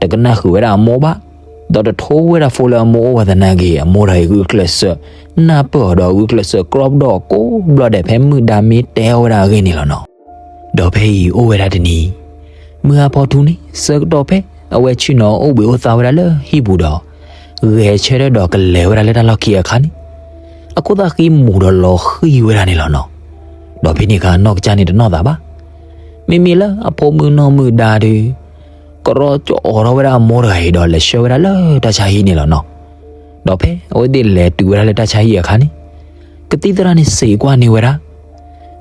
တကနၣ်ဃုာ်ဝဲဒၣ်အမိၢ်ဘၣ်, ဒီးတထိဝဲဒၣ် phone လၢအမိၢ်အိၣ်ဘၣ်သနာ်က့ အမိၢ်တဂၤအံၤဂုာ်ကျဲးစၢးနၢ်ပၢၢ်အီၤဒီးဂုာ်ကျဲးစၢးကြီပဒီအီၤကိးဘျီဒဲး ဖဲမုၣ်ဒါမ့ၢ်တဲဝဲဒၣ်အဂ့ၢ်န့ၣ်လီၤနီၤ. ဒီးဖဲအံၤအိၣ်ဝဲဒၣ်တနံၤ, မုၢ်အါဖီထူန့ၣ် ဆၢကတီၢ်ဖဲအဝဲဆ့ၣ်နီၤအိၣ်ဘှံးအိၣ်သါဝဲဒၣ်လၢဟံၣ်ပူၤဒီး ဂဲၤဆၢထၢၣ်ဒီးကလဲၤဝဲဒၣ်လၢတၢ်လီၢ်ခံအခါန့ၣ်, အခိၣ်သၣ်ဃံမူၤဒီးလီၤဃံၤဝဲဒၣ်န့ၣ်လီၤနီၤ. ဒီးဖဲန့ၣ်အခါအနီၢ်ကစၢ်န့ၣ်တနီၣ်သးဘၣ်. မ့မ့ၢ်လၢအဖိမုၣ်နီၢ်မုၣ်ဒါဒီး ကရီကအိးထီၣ်ဝဲဒၣ်အမိၢ်တဂၤအံၤဒီး လဲၤဆှၢဝဲဒၣ်လၢတၢ်ဆါဟံၣ်န့ၣ်လီၤနီၤ. ဒီးဖဲအဝဲသ့ၣ်လဲၤတုၤဝဲဒၣ်လၢတၢ်ဆါဟံၣ်အခါန့ၣ်, ကသံၣ်သရၣ်န့ၣ်စံးကွၢ်န့ၢ်ဝဲဒၣ်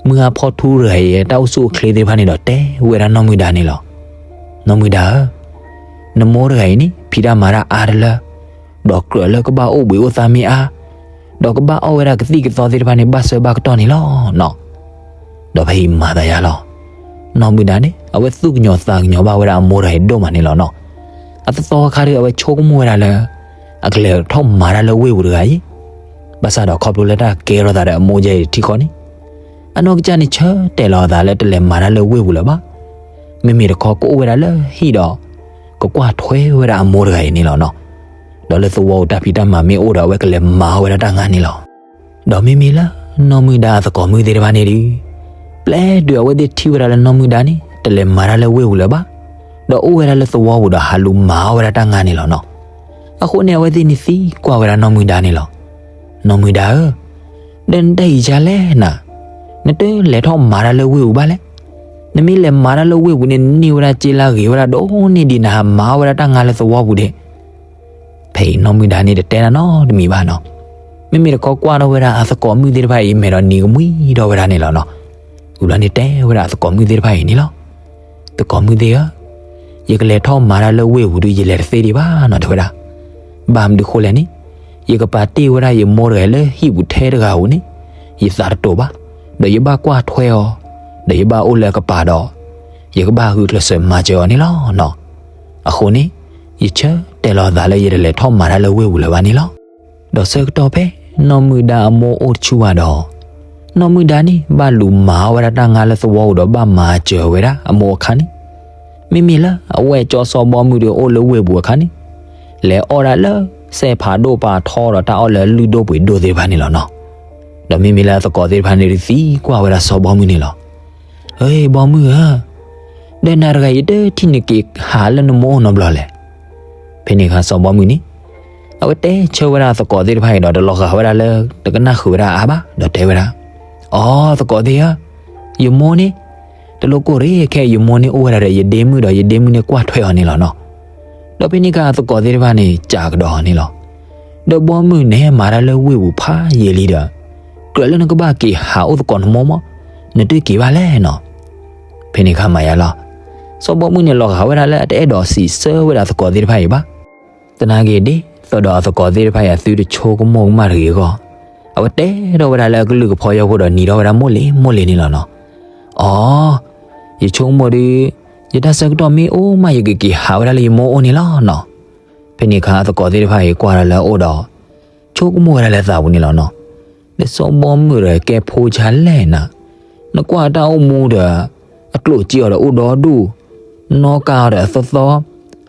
မုၢ်အါဖီထူတဂၤအံၤ တၢ်အိၣ်ဆူၣ်အိၣ်ချ့သ့ၣ်တဖၣ်န့ၣ်ဒီး တဲဝဲဒၣ်နီၢ်မုၣ်ဒါန့ၣ်လီၤ. နီၢ်မုၣ်ဒါဧၢ, နမိၢ်တဂၤအံၤန့ၣ် ဖံးတၢ်မၤတၢ်အါတလၢ, ဒီးကြၢးလၢကဘၣ်အိၣ်ဘှံးအိၣ်သါမ့ၢ်အါ, ဒီးကဘၣ်အီၣ်ဝဲဒၣ်ကသံၣ်ကသီသ့ၣ်တဖၣ်န့ၣ် ဘၣ်ဆၢဘၣ်ကတီၢ်န့ၣ်လီၤနီၤ. ဒီးဖဲအံၤမၤသးယါလီၤ. နီၢ်မုၣ်ဒါန့ၣ် အဝဲသူၣ်ကညီၤသးကညီၤဘၣ်ဝဲဒၣ်အမိၢ်တဂၤအံၤဒိၣ်မးန့ၣ်လီၤနီၤ. အသသီအခါဒီး အဝဲဆိကမိၣ်ဝဲဒၣ်လၢ အကလဲၤထီၣ်မၤတၢ်လၢဝ့ၢ်ပူၤတဂၤအံၤ, ဘၣ်ဆၣ်ဒီးခီဖျိလၢတၢ်ကဲထီၣ်သးဒီးအမိၢ်ယဲအံၤတထံဃီန့ၣ်, အနီၢ်ကစၢ်န့ၣ် ဆၢတဲာ်လီၤအသးလၢတလဲၤမၤတၢ်လၢဝ့ၢ်ပူၤလၢၤဘၣ်. မ့မ့ၢ်တခီကအိၣ်ဝဲဒၣ်လၢဟံၣ်ဒီး ကကွၢ်ထွဲဝဲဒၣ်အမိၢ်တဂၤအံၤန့ၣ်လီၤနီၤ. ဒီးလၢသဝီပူၤတၢ်ဖံးတၢ်မၤမ့ၢ်အိၣ်ဒီး အဝဲကလဲၤမၤအီၣ်ဝဲဒၣ်တၢ်ငါန့ၣ်လီၤ. ဒီးမ့မ့ၢ်လၢနီၢ်မုၣ်ဒါအသကိးမုၣ်သ့ၣ်တဖၣ်န့ၣ်ဒီး, ပျဲဒုးအဝဲသ့ၣ်ထံၣ်ဝဲဒၣ်လၢနီၢ်မုၣ်ဒါန့ၣ် တလဲၤမၤတၢ်လၢဝ့ၢ်ပူၤလၢၤဘၣ်. ဒီးအိၣ်ဝဲဒၣ်လၢသဝီပူၤဒီးဟးလူၤမၤအီၣ်ဝဲဒၣ်တၢ်ငါန့ၣ်လီၤနီၤ. အဃိန့ၣ် အဝဲသ့ၣ်န့ၣ်သံကွၢ်ဝဲဒၣ်နီၢ်မုၢ်ဒါန့ၣ်လီၤ. နီၢ်မုၢ်ဒါဧၢ, ဒီးနတၢ်အံၤဒ်လဲၣ်နၤ, နတလဲၤထီၣ်မၤတၢ်လၢဝ့ၢ်ပူၤဘၣ်လဲၣ်. နမ့ၢ်လဲၤမၤတၢ်လၢဝ့ၢ်ပူၤန့ၣ် နန့ၢ်ဝဲဒၣ်စ့လၢအဂ့ၤဝဲဒၣ်ဒိၣ်န့ၢ်ဒံးနဟးမၤအီၣ်ဝဲဒၣ်တၢ်ငါလၢသဝီပူၤဒ့ၣ်. ဖဲအံၤနီၢ်မုၢ်ဒါန့ၣ်တတဲတၢ်နီတမံၤဘၣ်နီၤ. မ့မ့ၢ်တခီကွၢ်ထီၣ်ဝဲဒၣ်အသကိးမုၣ်သ့ၣ်တဖၣ်အံၤ မဲာ်ဒီးနံၤကမှံထီၣ်ဝဲဒၣ်န့ၣ်လီၤနီၤ. ဝံၤဘျီန့ၣ်တဲဝဲဒၣ်အသကိးမုၣ်သ့ၣ်တဖၣ်အံၤန့ၣ်လီၤ. သကိးမုၣ်သ့ၣ်ဧၢ, ယကလဲၤထီၣ်မၤတၢ်လၢဝ့ၢ်ပူၤဒုး ယလဲၤတသ့ဒံးဘၣ်နီၤ တဲဝဲဒၣ်. ဘၣ်မနုၤဃိလဲၣ်န့ၣ်, ယကပာ်တ့ၢ်ဝဲဒၣ်ယမိၢ်တဂၤလၢဟံၣ်ပူၤထဲတဂၤဧိၤန့ၣ်, ယသးတတိာ်ဘၣ်, ဒီးယဘၣ်ကွၢ်ထွဲအီၤ, ဒီးယဘၣ်အိၣ်လၢအကပၤဒီး, ယကဘၣ်ဂုာ်ကျဲးစၢးမၤစၢၤအီၤန့ၣ်လီၤနီၤ. အဃိန့ၣ်, ယဆၢတဲာ်လီၤအသးလၢယတလဲၤထီၣ်မၤတၢ်လၢဝ့ၢ်ပူၤလၢၤဘၣ်န့ၣ်လီၤ. ဒီးဆၢကတီၢ်ဖဲနီၢ်မုၢ်ဒါအမိၢ်အိၣ်တဆူဘၣ်ဒီး, နီၢ်မုၢ်ဒါန့ၣ် ဘၣ်လူၤမၤအီၣ်ဝဲဒၣ်တၢ်ငါလၢသဝီပူၤဒီးဘၣ်မၤစၢၤဝဲဒၣ်အမိၢ်အခါန့ၣ်, မ့မ့ၢ်လၢအဝဲၢ်ကၠီစီၤဘီမုၢ်ဒုးအိၣ်လၢဝ့ၢ်ပူၤအခါန့ၣ်, လဲၤအီၣ်ဒၣ်လၢစဲးဖးဒိၣ်ပာ်ထီဒီးတၢ်အီၣ်လၢလုၢ်ဒိၣ်ပှ့ၤဒိၣ်သ့ၣ်တဖၣ်န့ၣ်လီၤနီၤ. ဒီးမ့မ့ၢ်လၢအသကိးသ့ၣ်တဖၣ်န့ၣ်ဒုးသံကွၢ်ဝဲဒၣ်စီၤဘီမုၢ်န့ၣ်လီၤ. ဧ့ ဘီမုၢ်ဧၢ, ဒီးနၤတဂၤယတထံၣ်နက့ၤဟးလၢနမိၢ်အိၣ်နီတဘျီလဲၣ်. ဖဲန့ၣ်အခါစီၤဘီမုၢ်န့ၣ်, အဝဲတဲဆၢဝဲဒၣ်သကိးသ့ၣ်တဖၣ်အံၤဒီးတလီၤဂာ်ဝဲဒၣ်လၢ တကနၣ်ဃုာ်ဝဲဒၣ်အါဘၣ်, ဒီးတဲဝဲဒၣ်, အိ သကိးသ့ၣ်ဧၢ, ယမိၢ်န့ၣ်, တလိၣ်ကိၢ်ရ့ၣ်ခဲအံၤ ယမိၢ်န့ၣ်အိၣ်ဝဲဒၣ်ဒီးယဒ့မုၣ်ဒီး ယဒ့မုၣ်န့ၣ်ကွၢ်ထွဲအီၤန့ၣ်လီၤနီၤ. ဒီးဖဲန့ၣ်အခါအသကိးသ့ၣ်တဖၣ်န့ၣ် ကးကဒီးအီၤန့ၣ်လီၤ. ဒီးဘီမုၢ် နဟဲမၤတၢ်လၢဝ့ၢ်ပူၤဖးယံာ်လံဒီး, ကြၢးလၢနကဘၣ်က့ၤဟးအိၣ်သကိးနမိၢ်မး, နတက့ၤဘၣ်လဲၣ်နီၤ. ဖဲန့ၣ်အခါမၤယါလီၤ. စီၤဘီမုၢ်န့ၣ်လီၤဂာ်ဝဲဒၣ်လၢအတအဲၣ်ဒိးစံးဆၢဝဲဒၣ်သကိးသ့ၣ်တဖၣ်အံၤဘၣ်. သနာ်က့ဒ်သိးဒီးအသကိးသ့ၣ်တဖၣ်အံၤအသုတဆိကမိၣ်ကမၣ်တဂ့ၤအဂီၢ်, အဝဲတဲထီၣ်ဝဲဒၣ်လၢအကလုၢ်ကဖီယီဖိဒီးနံၤထီၣ်ဝဲဒၣ်မိၢ်လ့ၤမိၢ်လ့ၤန့ၣ်လီၤနီၤ. အိ ယဆိကမိၣ်ဒုး, ယတၢ်ဆၢကတီၢ်မ့ၢ်အိၣ်မး ယကက့ၤဟးဝဲဒၣ်လၢယမိၢ်အိၣ်န့ၣ်လီၤနီၤ. ဖဲန့ၣ်အခါအသကိးသ့ၣ်တဖၣ်အံၤကွၢ်ဒီးလၢအအိၣ်ဒီး, ဆိကမိၣ်ဝဲဒၣ်လၢသးပူၤန့ၣ်လီၤနီၤ. ဒီးစီၤဘီမုၢ်ဒီးကဲဖိဆါလဲၣ်နၤ, နကွၢ်တၢ်အိၣ်မူဒီး, အကျိၣ်စ့အီၤဒီးအိၣ်ဒီဒူၣ်, နီၣ်ကါအီၤဒီးအသီသီ,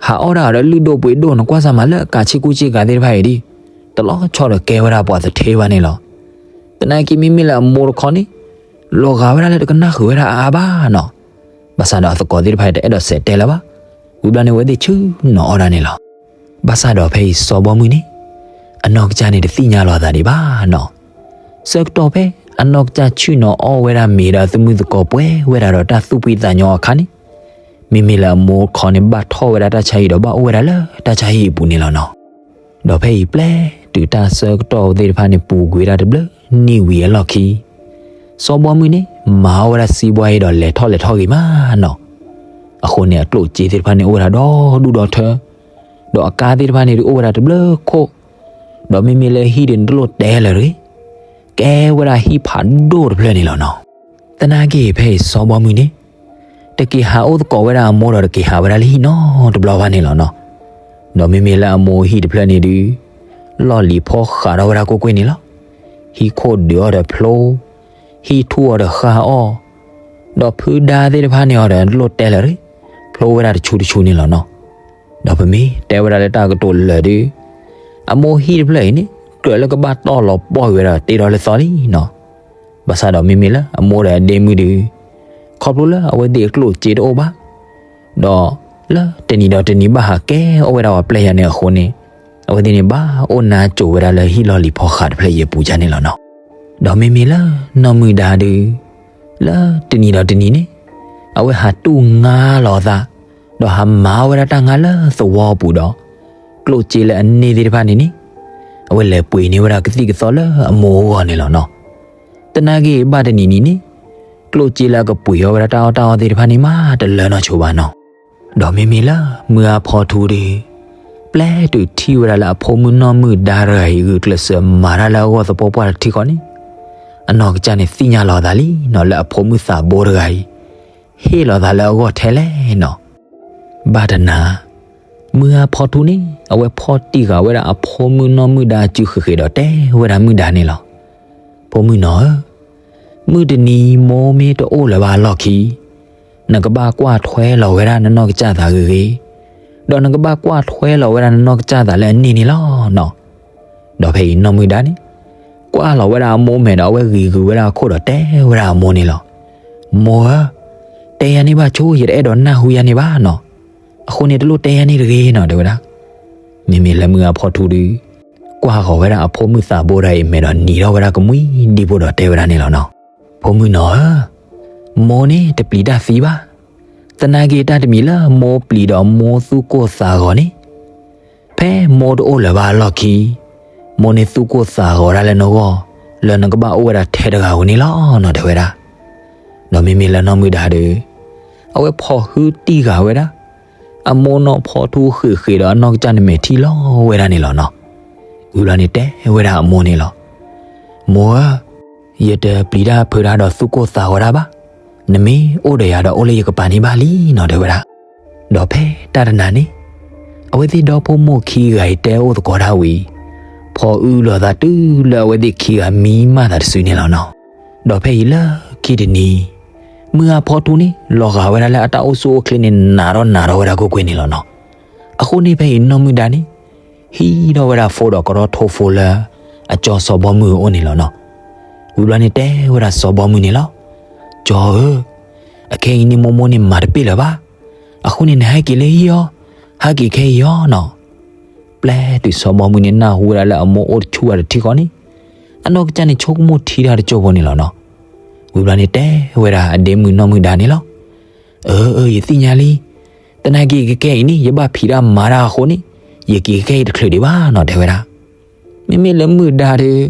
ဟးအီၣ်ဒၣ်အီၤဒီးလုၢ်ဒိၣ်ပှ့ၤဒိၣ် နကွၢ်စၢ်မးလၢကးဆ့ကူဆ့ကၤသ့ၣ်တဖၣ်အံၤဒ်, တလီၤဆီဒီးကဲဝဲဒၣ်ပှၤသထ့ဘၣ်န့ၣ်လီၤ. သနာ်က့မ့မ့ၢ်လၢအမိၢ်တခီန့ၣ်, လီၤဂာ်ဝဲဒၣ်လၢတကနၣ်ဃုာ်ဝဲဒၣ်အါဘၣ်နီၤ. ဘၣ်ဆၣ်ဒီးအသကိးသ့ၣ်တဖၣ်အံၤတအဲၣ်ဒိးစဲးတဲလၢၤဘၣ်. ဝံၤဘျီန့ၣ်အဝဲသ့ၣ်ဆ့ၣ်နီၤအီၣ်ဒၣ်န့ၣ်လီၤ. ဘၣ်ဆၣ်ဒီးဖဲအံၤစီၤဘီမုၢ်န့ၣ်, အနီၢ်ကစၢ်န့ၣ်တသ့ၣ်ညါလီၤအသးဒံးဘၣ်နီၤ. ဆၢကတီၢ်ဖဲအနီၢ်ကစၢ်ဆ့ၣ်နီၤအီၣ်ဝဲဒၣ်မ့ၤဒီးအသုးမုၢ်သကိးပှဲၤဝဲဒၣ်ဒီးတၢ်သူၣ်ဖှံသးညီအခါန့ၣ်, မ့မ့ၢ်လၢအမိၢ်တခီန့ၣ် ဘၣ်ထီၣ်ဝဲဒၣ်တၢ်ဆါဟံၣ်ဒီးဘၣ်အိၣ်ဝဲဒၣ်လၢတၢ်ဆါဟံၣ်အပူၤန့ၣ်လီၤနီၤ. ဒီးဖဲအံၤပျဲတုၤတၢ်ဆၢကတီၢ်သ့ၣ်တဖၣ်န့ၣ် ပူၤကွံာ်ဝဲဒၣ်တဘျုးနံၣ်ဝံၤအလီၢ်ခံ, စီၤဘီမုၢ်န့ၣ် မၤအီၣ်ဝဲဒၣ်စံးဘှါအံၤဒီးလဲၤထီၣ်လဲၤထီၣ်ဂ့ၤမးနီၤ. အဃိန့ၣ်အကျိၣ်စ့သ့ၣ်တဖၣ်န့ၣ်အိၣ်ဝဲဒၣ်ဒီဒူၣ်ဒီထၢ, ဒီးအကါသ့ၣ်တဖၣ်န့ၣ်ဒုးအိၣ်ဝဲဒၣ်တဘျုးခိၣ်, ဒီးမ့မ့ၢ်လၢဟံၣ်ဒုးနတလိၣ်တဲလၢၤတဂ့ၤ, ကဲဝဲဒၣ်ဟံၣ်ဖးဒိၣ်တဖျၢၣ်န့ၣ်လီၤနီၤ. သနာ်က့ဖဲအံၤစီၤဘီမုၢ်န့ၣ်, တက့ၤဟးအိၣ်သကိးဝဲဒၣ်အမိၢ်ဒီးတက့ၤဟးဝဲဒၣ်လၢဟံၣ်နီတဘျီဘၣ်န့ၣ်လီၤနီၤ. ဒီးမ့မ့ၢ်လၢအမိၢ်ဟံၣ်တဖျၢၣ်န့ၣ်ဒုး, လီၢ်လံၤဖီဃးထီၣ်ဝဲဒၣ်ကွ့ၢ်ကွ့ၢ်န့ၣ်လီၤ. ဟံၣ်ခိၣ်ဒုးအီၤဒီးဖျိ, ဟံၣ်ထူၣ်အီၤဒီးဃၣ်အီၣ်, ဒီးဖုဒါသ့ၣ်တဖၣ်န့ၣ်အီၤဒီးနတလိၣ်တဲလၢၤတဂ့ၤ, ဖျိဝဲဒၣ်တဆူတဆူန့ၣ်လီၤနီၤ. ဒီးပမ့ၢ်တဲဝဲဒၣ်လၢတၢ်ကတိၤလၢာ်ဒုး, အမိၢ်ဟံၣ်တဖျၢၣ်အံၤန့ၣ် ကြၢးလၢကဘၣ်တီၢ်လီၤပှီၢ်ကွံာ်ဝဲဒၣ်တ့ထီၣ်လၢသီလံနီၤ. ဘၣ်ဆၣ်ဒီးမ့မ့ၢ်လၢအမိၢ်ဒီးအဒ့မုၣ်ဒုး, ခီဖျိလၢအဝဲသ့ၣ်အကျိၣ်စ့တအိၣ်ဘၣ်, ဒီးလၢတနံၤဒီးတနံၤဘၣ်ဟးကဲအီၣ်ဝဲဒၣ်ပှၤပျဲၢ်ယၤန့ၣ်အဃိန့ၣ်, အဝဲသ့ၣ်န့ၣ်ဘၣ်အိၣ်နါစိၤဝဲဒၣ်လၢဟံၣ်လီၢ်လံၤဖီဃးတဖျၢၣ်အံၤအပူၤဒ်န့ၣ်လီၤနီၤ. ဒီးမ့မ့ၢ်လၢနီၢ်မုၢ်ဒါဒုး, လၢတနံၤဒီးတနံၤန့ၣ်, အဝဲဟးတူၢ်ငါလီၤအသး, ဒီးဟးမၤဝဲဒၣ်တၢ်ငါလၢသဝီပူၤဒီး, ကျိၣ်စ့လၢအန့ၢ်သ့ၣ်တဖၣ်န့ၣ်န့ၣ်, အဝဲလဲၤပှ့ၤန့ၢ်ဝဲဒၣ်ကသံၣ်ကသီလၢအမိၢ်အဂီၢ်န့ၣ်လီၤနီၤ. သနာ်က့ဘၣ်တနံၤနံၤန့ၣ်, ကျိၣ်စ့လၢအကပှ့ၤအီၣ်ဝဲဒၣ်တၢ်အီၣ်တၢ်အီသ့ၣ်တဖၣ်န့ၣ်မးတလၢနီၢ်ဆိဘၣ်နီၤ. ဒီးမ့မ့ၢ်လၢမုၢ်အါဖီထူဒုး, ပျဲတုၤထံၣ်ဝဲဒၣ်လၢအဖိမုၣ်နီၢ်မုၢ်ဒါတဂၤအံၤ ဂုာ်ကျဲးစၢးမၤတၢ်လၢအဂီၢ်သပှၢ်ပှၢ်တထံဃီန့ၣ်, အနီၢ်ကစၢ်န့ၣ်သ့ၣ်ညါလီၤအသးလံနီၤ လၢအဖိမုၣ်သးဘိတဂၤအံၤ, ဟ့ၣ်လီၤသးလၢအဂီၢ်ထဲလဲၣ်နီၤ. ဘၣ်တနၤ, မုၢ်အါဖီထူန့ၣ် အဝဲဖီၣ်တံၢ်ဃာ်ဝဲဒၣ်အဖိမုၣ်နီၢ်မုၢ်ဒါအစုဃ့ၢ်ဃ့ၢ်ဒီးတဲဝဲဒၣ်မုၢ်ဒါန့ၣ်လီၤ. ဖိမုၣ်နီၤဧၢ, မုၢ်တနံၤမိၢ်မ့ၢ်တအိၣ်လၢၤဘၣ်အလီၢ်ခံ, နကဘၣ်ကွၢ်ထွဲလီၤဝဲဒၣ်နနီၢ်ကစၢ်သးဂ့ၤဂ့ၤ, ဒီးနကဘၣ်ကွၢ်ထွဲလီၤဝဲဒၣ်နနီၢ်ကစၢ်သးလၢအန့ၢ်န့ၣ်လီၤနီၤ. ဒီးဖဲအံၤနီၢ်မုၢ်ဒါန့ၣ်, ကွၢ်လီၤဝဲဒၣ်အမိၢ်မဲာ်ဒီးအဝဲဂံၤဂုၤဝဲဒၣ်အခိၣ်ဒီးတဲဝဲဒၣ်အမိၢ်န့ၣ်လီၤ. မိၢ်ဧၢ, တဲယၤန့ၣ်ဘၣ်ဆိ ယတအဲၣ်ဒိးနၢ်ဟူယၤန့ၣ်ဘၣ်နီၤ. အဃိန့ၣ်တလိၣ်တဲယၤန့ၣ်တဂ့ၤနီၤ တဲဝဲဒၣ်. မ့မ့ၢ်လၢမုၢ်အါဖီထူဒုး ကွၢ်ဃီၤဝဲဒၣ်အဖိမုၣ်သးဘိဒၣ်အံၤ မဲာ်ဒီးနံၤထီၣ်ဝဲဒၣ်ကမှံဒံဖိဒီးတဲဝဲဒၣ်န့ၣ်လီၤနီၤ. ဖိမုၣ်နီၤဧၢ, မိၢ်န့ၣ်တပျံၤတၢ်သံဘၣ်. သနာ်က့တၢ်တမံၤလၢမိၢ်ပျံၤဒီးမိၢ်သူၣ်ကိၢ်သးဂီၤန့ၣ် ဖဲမိၢ်တအိၣ်လၢၤဘၣ်အလီၢ်ခံ မိၢ်န့ၣ်သူၣ်ကိၢ်သးဂီၤဒၣ်လၢနဂီၢ် လၢနကဘၣ်အိၣ်ဝဲဒၣ်ထဲတဂၤဧိၤန့ၣ်လီၤနီၤ တဲဝဲဒၣ်. ဒီးမ့မ့ၢ်လၢနီၢ်မုၢ်ဒါဒီး အဝဲဖီၣ်ဟုတံၢ်ဃာ်ဝဲဒၣ် အမိၢ်နီၢ်ဖီထူဃ့ၣ်ဃ့ၣ်ဒီးအနီၢ်ကစၢ်န့ၣ်မဲာ်ထံလီၤဝဲဒၣ်န့ၣ်လီၤနီၤ. ဝံၤဘျီန့ၣ်တဲဝဲဒၣ်အမိၢ်န့ၣ်လီၤ. မိၢ်ဧၢ, ယတပျံၤတၢ်ဖုးတၢ်ဒီးသူၣ်ကိၢ်သးဂီၤတၢ်ဘၣ်. နမ့ၢ်အိၣ်ဒီးယၤဒီးအိၣ်လၢယကပၤန့ၣ်ဘၣ်လံနီၤ တဲဝဲဒၣ်. ဒီးဖဲတၢ်တနၤန့ၣ် အဝဲသ့ၣ်ဒီဖိမိၢ်ခံဂၤအံၤတဲအိၣ်သကိးတၢ်ဝံၤ ဖီအုလိာ်သးတုၤလၢအဝဲသ့ၣ်ခံဂၤမံမၢ်သးတစုန့ၣ်လီၤနီၤ. ဒီးဖဲအံၤလၢခံတနံၤ မုၢ်အါဖီထူန့ၣ် လီၤဂာ်ဝဲဒၣ်လၢအတၢ်အိၣ်ဆူၣ်အိၣ်ချ့န့ၣ် နးထီၣ်နးထီၣ်ဝဲဒၣ်ကွ့ၢ်ကွ့ၢ်န့ၣ်လီၤနီၤ. အဃိန့ၣ်ဖဲအံၤနီၢ်မုၢ်ဒါန့ၣ် ဟံးထီၣ်ဝဲဒၣ်ဖိဒီးကရီထိဖိလၢ အကၠီစီၤဘီမုၢ်အအိၣ်န့ၣ်လီၤနီၤ. ဝံၤဘျီန့ၣ်တဲဝဲဒၣ်စီၤဘီမုၢ်န့ၣ်လီၤ. ကၠီဧၢ, အခဲအံၤန့ၣ်မိၢ်မိၢ်န့ၣ်မၤတပ့ၢ်လၢၤဘၣ်. အဃိန့ၣ်နဟဲက့ၤလၢဟံၣ်အီၤ, ဟဲက့ၤခဲအံၤအီၤနီၤ. ပျဲတုၤစီၤဘီမုၢ်န့ၣ်နၢ်ဟူဝဲဒၣ်လၢအမိၢ်အိၣ်တဆူၣ်ဝဲတထံဃီန့ၣ် အနီၢ်ကစၢ်န့ၣ်ဆိကမိၣ်ထံတၢ်တစိၢ်ဖိန့ၣ်လီၤနီၤ. ဝံၤဘျီန့ၣ်တဲဝဲဒၣ်အဒ့မုၣ်နီၢ်မုၢ်ဒါန့ၣ်လီၤ. အၢ အၢ ယသ့ၣ်ညါလံ. သနာ်က့ကကဲအံၤန့ၣ် ယဘၣ်ဖံးတၢ်မၤတၢ်အဃိန့ၣ် ယက့ၤကဲအံၤတချုးဒံးဘၣ်နီၤ တဲဝဲဒၣ်. မ့မ့ၢ်လၢမုၢ်ဒါဒီး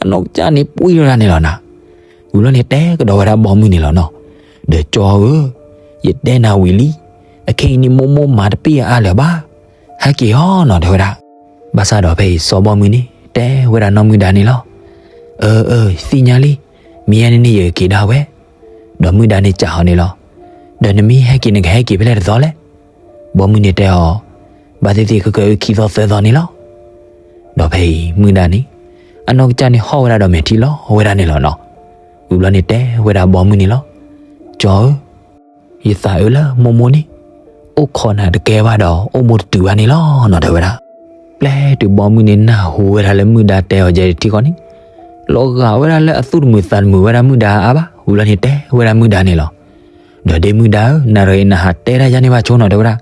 အနီၢ်ကစၢ်န့ၣ်ပှံၢ်ထီၣ်ဒၣ်န့ၣ်လီၤနီၤ. ဝံၤဘျီန့ၣ်တဲကဒီးဝဲဒၣ်ဘီမုၢ်န့ၣ်လီၤနီၤ. ဒီးကၠီဧၢ, ယတဲနၤဝံၤလံ. အခဲအံၤန့ၣ်မိၢ်မိၢ်မၤတပ့ၢ်အအါလၢၤဘၣ်. ဟဲက့ၤအီၤနီၤ တဲဝဲဒၣ်. ဘၣ်ဆၣ်ဒီးဖဲအံၤစီၤဘီမုၢ်န့ၣ် တဲဝဲဒၣ်နီၢ်မုၢ်ဒါန့ၣ်လီၤ. အၢ အၢ ယသ့ၣ်ညါလံ. မ့ၢ်ညါန့ၣ်န့ၣ်ယကက့ၤဒၣ်ဝဲ. ဒီးမုၢ်ဒါန့ၣ်စံးအီၤန့ၣ်လီၤ. ဒီးနမ့ၢ်ဟဲက့ၤနကဟဲက့ၤဖဲလဲၣ်တသီလဲၣ်. ဘီမုၢ်န့ၣ်တဲအီၤ, ဘၣ်သ့ၣ်သ့ၣ်ကကဲအခံသီသၢသီန့ၣ်လီၤ. ဒီးဖဲအံၤမုၢ်ဒါန့ၣ် အနီၢ်ကစၢ်န့ၣ်ဟီၣ်ဝဲဒၣ်ဒီးမဲာ်ထံလီၤဝဲဒၣ်န့ၣ်လီၤနီၤ. ဝံၤဘျီန့ၣ်တဲဝဲဒၣ်ဘီမုၢ်န့ၣ်လီၤ. ကၠီဧၢ, ယသးအၢလၢမိၢ်မိၢ်န့ၣ် အိၣ်ခိးနၤတကဲဘၣ်ဒီးအိၣ်မူတတုၤဘၣ်န့ၣ်လီၤနီၤ တဲဝဲဒၣ်. ပျဲတုၤဘီမုၢ်န့ၣ်နၢ်ဟူဝဲဒၣ်လၢမုၢ်ဒါတဲအီၤယဲတထံဃီန့ၣ် လီၤဂာ်ဝဲဒၣ်လၢအသူၣ်တမုာ်သးတမုာ်ဝဲဒၣ်မုၢ်ဒါအါဘၣ်. ဝံၤဘျီန့ၣ်တဲဝဲဒၣ်မုၢ်ဒါန့ၣ်လီၤ. ဒီးဒ့မုၢ်ဒါဧၢ, နၤဒီးအံၤနဟးတဲတၢ်ယါန့ၣ်ဘၣ်ဆိနီၤ တဲဝဲဒၣ်.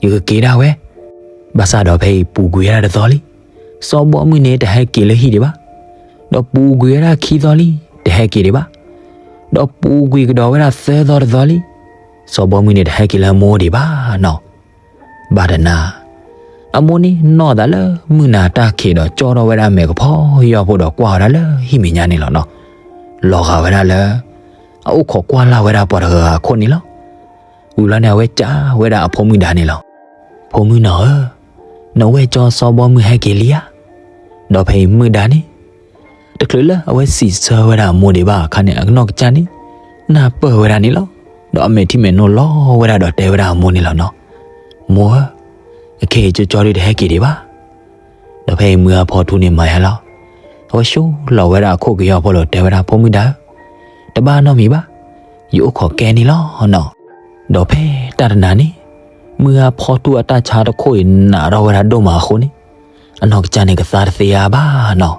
ယကက့ၤဒၣ်ဝဲ. ဘၣ်ဆၣ်ဒီးဖဲအံၤပူၤကွံာ်ဝဲဒၣ်တသီလံ. စီၤဘီမုၢ်န့ၣ်တဟဲက့ၤလၢဟံၣ်ဒံးဘၣ်. ဒီးပူၤကွံာ်ဝဲဒၣ်ခံသီလံ, တဟဲက့ၤဒံးဘၣ်. ဒီးပူၤကွံာ်ကဒီးဝဲဒၣ်သၢသီတသီလံ. စီၤဘီမုၢ်န့ၣ်တဟဲက့ၤလၢအမိၢ်ဒံးဘၣ်နီၤ. ဘၣ်တနၤ အမိၢ်န့ၣ်နီၣ်သးလၢမုၢ်နၤတၢ်ခံးဒီးကၠီထီၣ်ဝဲဒၣ်အမဲာ်ကဖီယီၢ်ဖိဒီးကွၢ်ဝဲဒၣ်လၢဟံၣ်မဲာ်ညါန့ၣ်လီၤနီၤ. လီၤဂာ်ဝဲဒၣ်လၢ အအိၣ်ခိးကွၢ်လၢ်ဝဲဒၣ်ပှၤတဂၤဂၤအခိၣ်န့ၣ်လီၤ. ဝံၤဘျီန့ၣ်အဝဲစံးဝဲဒၣ်အဖိမုၣ်ဒါန့ၣ်လီၤ. ဖိမုၣ်နီၤဧၢ, နဝဲၢ်ကၠီစီၤဘီမုၢ်ဟဲက့ၤလံဧါ. ဒီးဖဲအံၤမုၢ်ဒါန့ၣ် တချုးလၢအဝဲစံးဆၢဝဲဒၣ်အမိၢ်ဒံးဘၣ်အခါန့ၣ် အနီၢ်ကစၢ်န့ၣ် နၢ်ပၢၢ်ဝဲဒၣ်န့ၣ်လီၤ. ဒီးအမဲာ်ထံမဲာ်နိလီၤဝဲဒၣ်ဒီးတဲဝဲဒၣ်အမိၢ်န့ၣ်လီၤနီၤ. မိၢ်ဧၢ, အခဲအံၤကၠီကၠီဒုးတဟဲက့ၤဒံးဘၣ်. ဒီးဖဲအံၤမုၢ်အါဖီထူန့ၣ်မၤယါလီၤ. အဝဲၡိလီၤဝဲဒၣ်အခိၣ်ကယီၢ်ဖိလီၤတဲဝဲဒၣ် ဖိမုၣ်ဒါဧၢ, တဘၣ်နီတမံၤဘၣ်. ယအိၣ်ခိးကဲန့ၣ်လီၤနီၤ. ဒီးဖဲတၢ်တနၤန့ၣ် မုၢ်အါဖီထူအတၢ်ဆါတခိၣ်အံၤနးထီၣ်ဝဲဒၣ်ဒိၣ်မးအဃိန့ၣ် အနီၢ်ကစၢ်န့ၣ်ကသါတသ့အါဘၣ်နီၤ.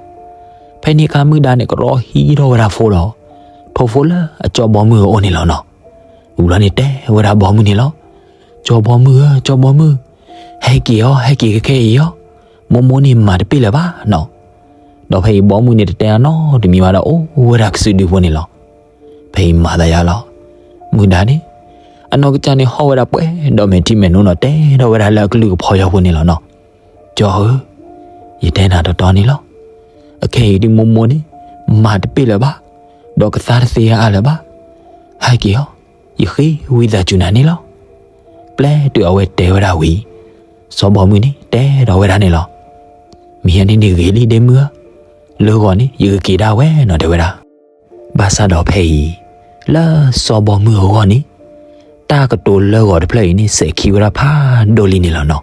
ဖဲန့ၣ်အခါမုၢ်ဒါန့ၣ်ကရီဟံးထီၣ်ဝဲဒၣ်ဖိဒီး ထိၣ်ဖိလၢအကၠီဘီမုၢ်အအိၣ်န့ၣ်လီၤနီၤ. ဝံၤဘျီန့ၣ်တဲဝဲဒၣ်ဘီမုၢ်န့ၣ်လီၤ. ကၠီဘီမုၢ်ဧၢ, ကၠီဘီမုၢ်, ဟဲက့ၤအီၤ, ဟဲက့ၤခဲအံၤအီၤ. မိၢ်မိၢ်န့ၣ်မၤတပ့ၢ်လၢၤဘၣ်နီၤ. ဒီးဖဲအံၤဘီမုၢ်န့ၣ်တတဲအါနီတမံၤဘၣ်ဒီးအိၣ်ဝဲဒၣ်ကစုဒုဖိန့ၣ်လီၤ. ဖဲအံၤမၤသးယါလီၤ. မုၢ်ဒါန့ၣ် အနီၢ်ကစၢ်န့ၣ်ဟီၣ်ဝဲဒၣ်ပှဲၤဒီးမဲာ်ထံမဲာ်နိနီၤ တဲထီၣ်ဝဲဒၣ်လၢအကလုၢ်ကဖီယီၢ်ဖိန့ၣ်လီၤနီၤ. ကၠီဧၢ, ယတဲနၤတီတီန့ၣ်လီၤ. အခဲအံၤဒုးမိၢ်မိၢ်န့ၣ် မၤတပ့ၢ်လၢၤဘၣ်, ဒီးကသါတသ့အါလၢၤဘၣ်. ဟဲက့ၤအီၤ, ယဃ့ဝံသးစူၤနၤန့ၣ်လီၤ. ပျဲတုၤအဝဲတဲဝဲဒၣ်ဝံၤ စီၤဘီမုၢ်န့ၣ်တဲထီၣ်ဝဲဒၣ်န့ၣ်လီၤ. မ့ၢ်ဟဲန့ၣ်န့ၣ်ဂ့ၤလံဒ့မုၢ်ဧၢ, လၢဂီၤန့ၣ် ယကက့ၤဒၣ်ဝဲနီၤ တဲဝဲဒၣ်. ဘၣ်ဆၣ်ဒီးဖဲအံၤ လၢစီၤဘီမုၢ်အဂီၢ်န့ၣ် တၢ်ကတိၤလၢဂီၤတဖျၢၣ်အံၤန့ၣ် စဲးခံဝဲဒၣ်ဖးဒိၣ်လံန့ၣ်လီၤနီၤ.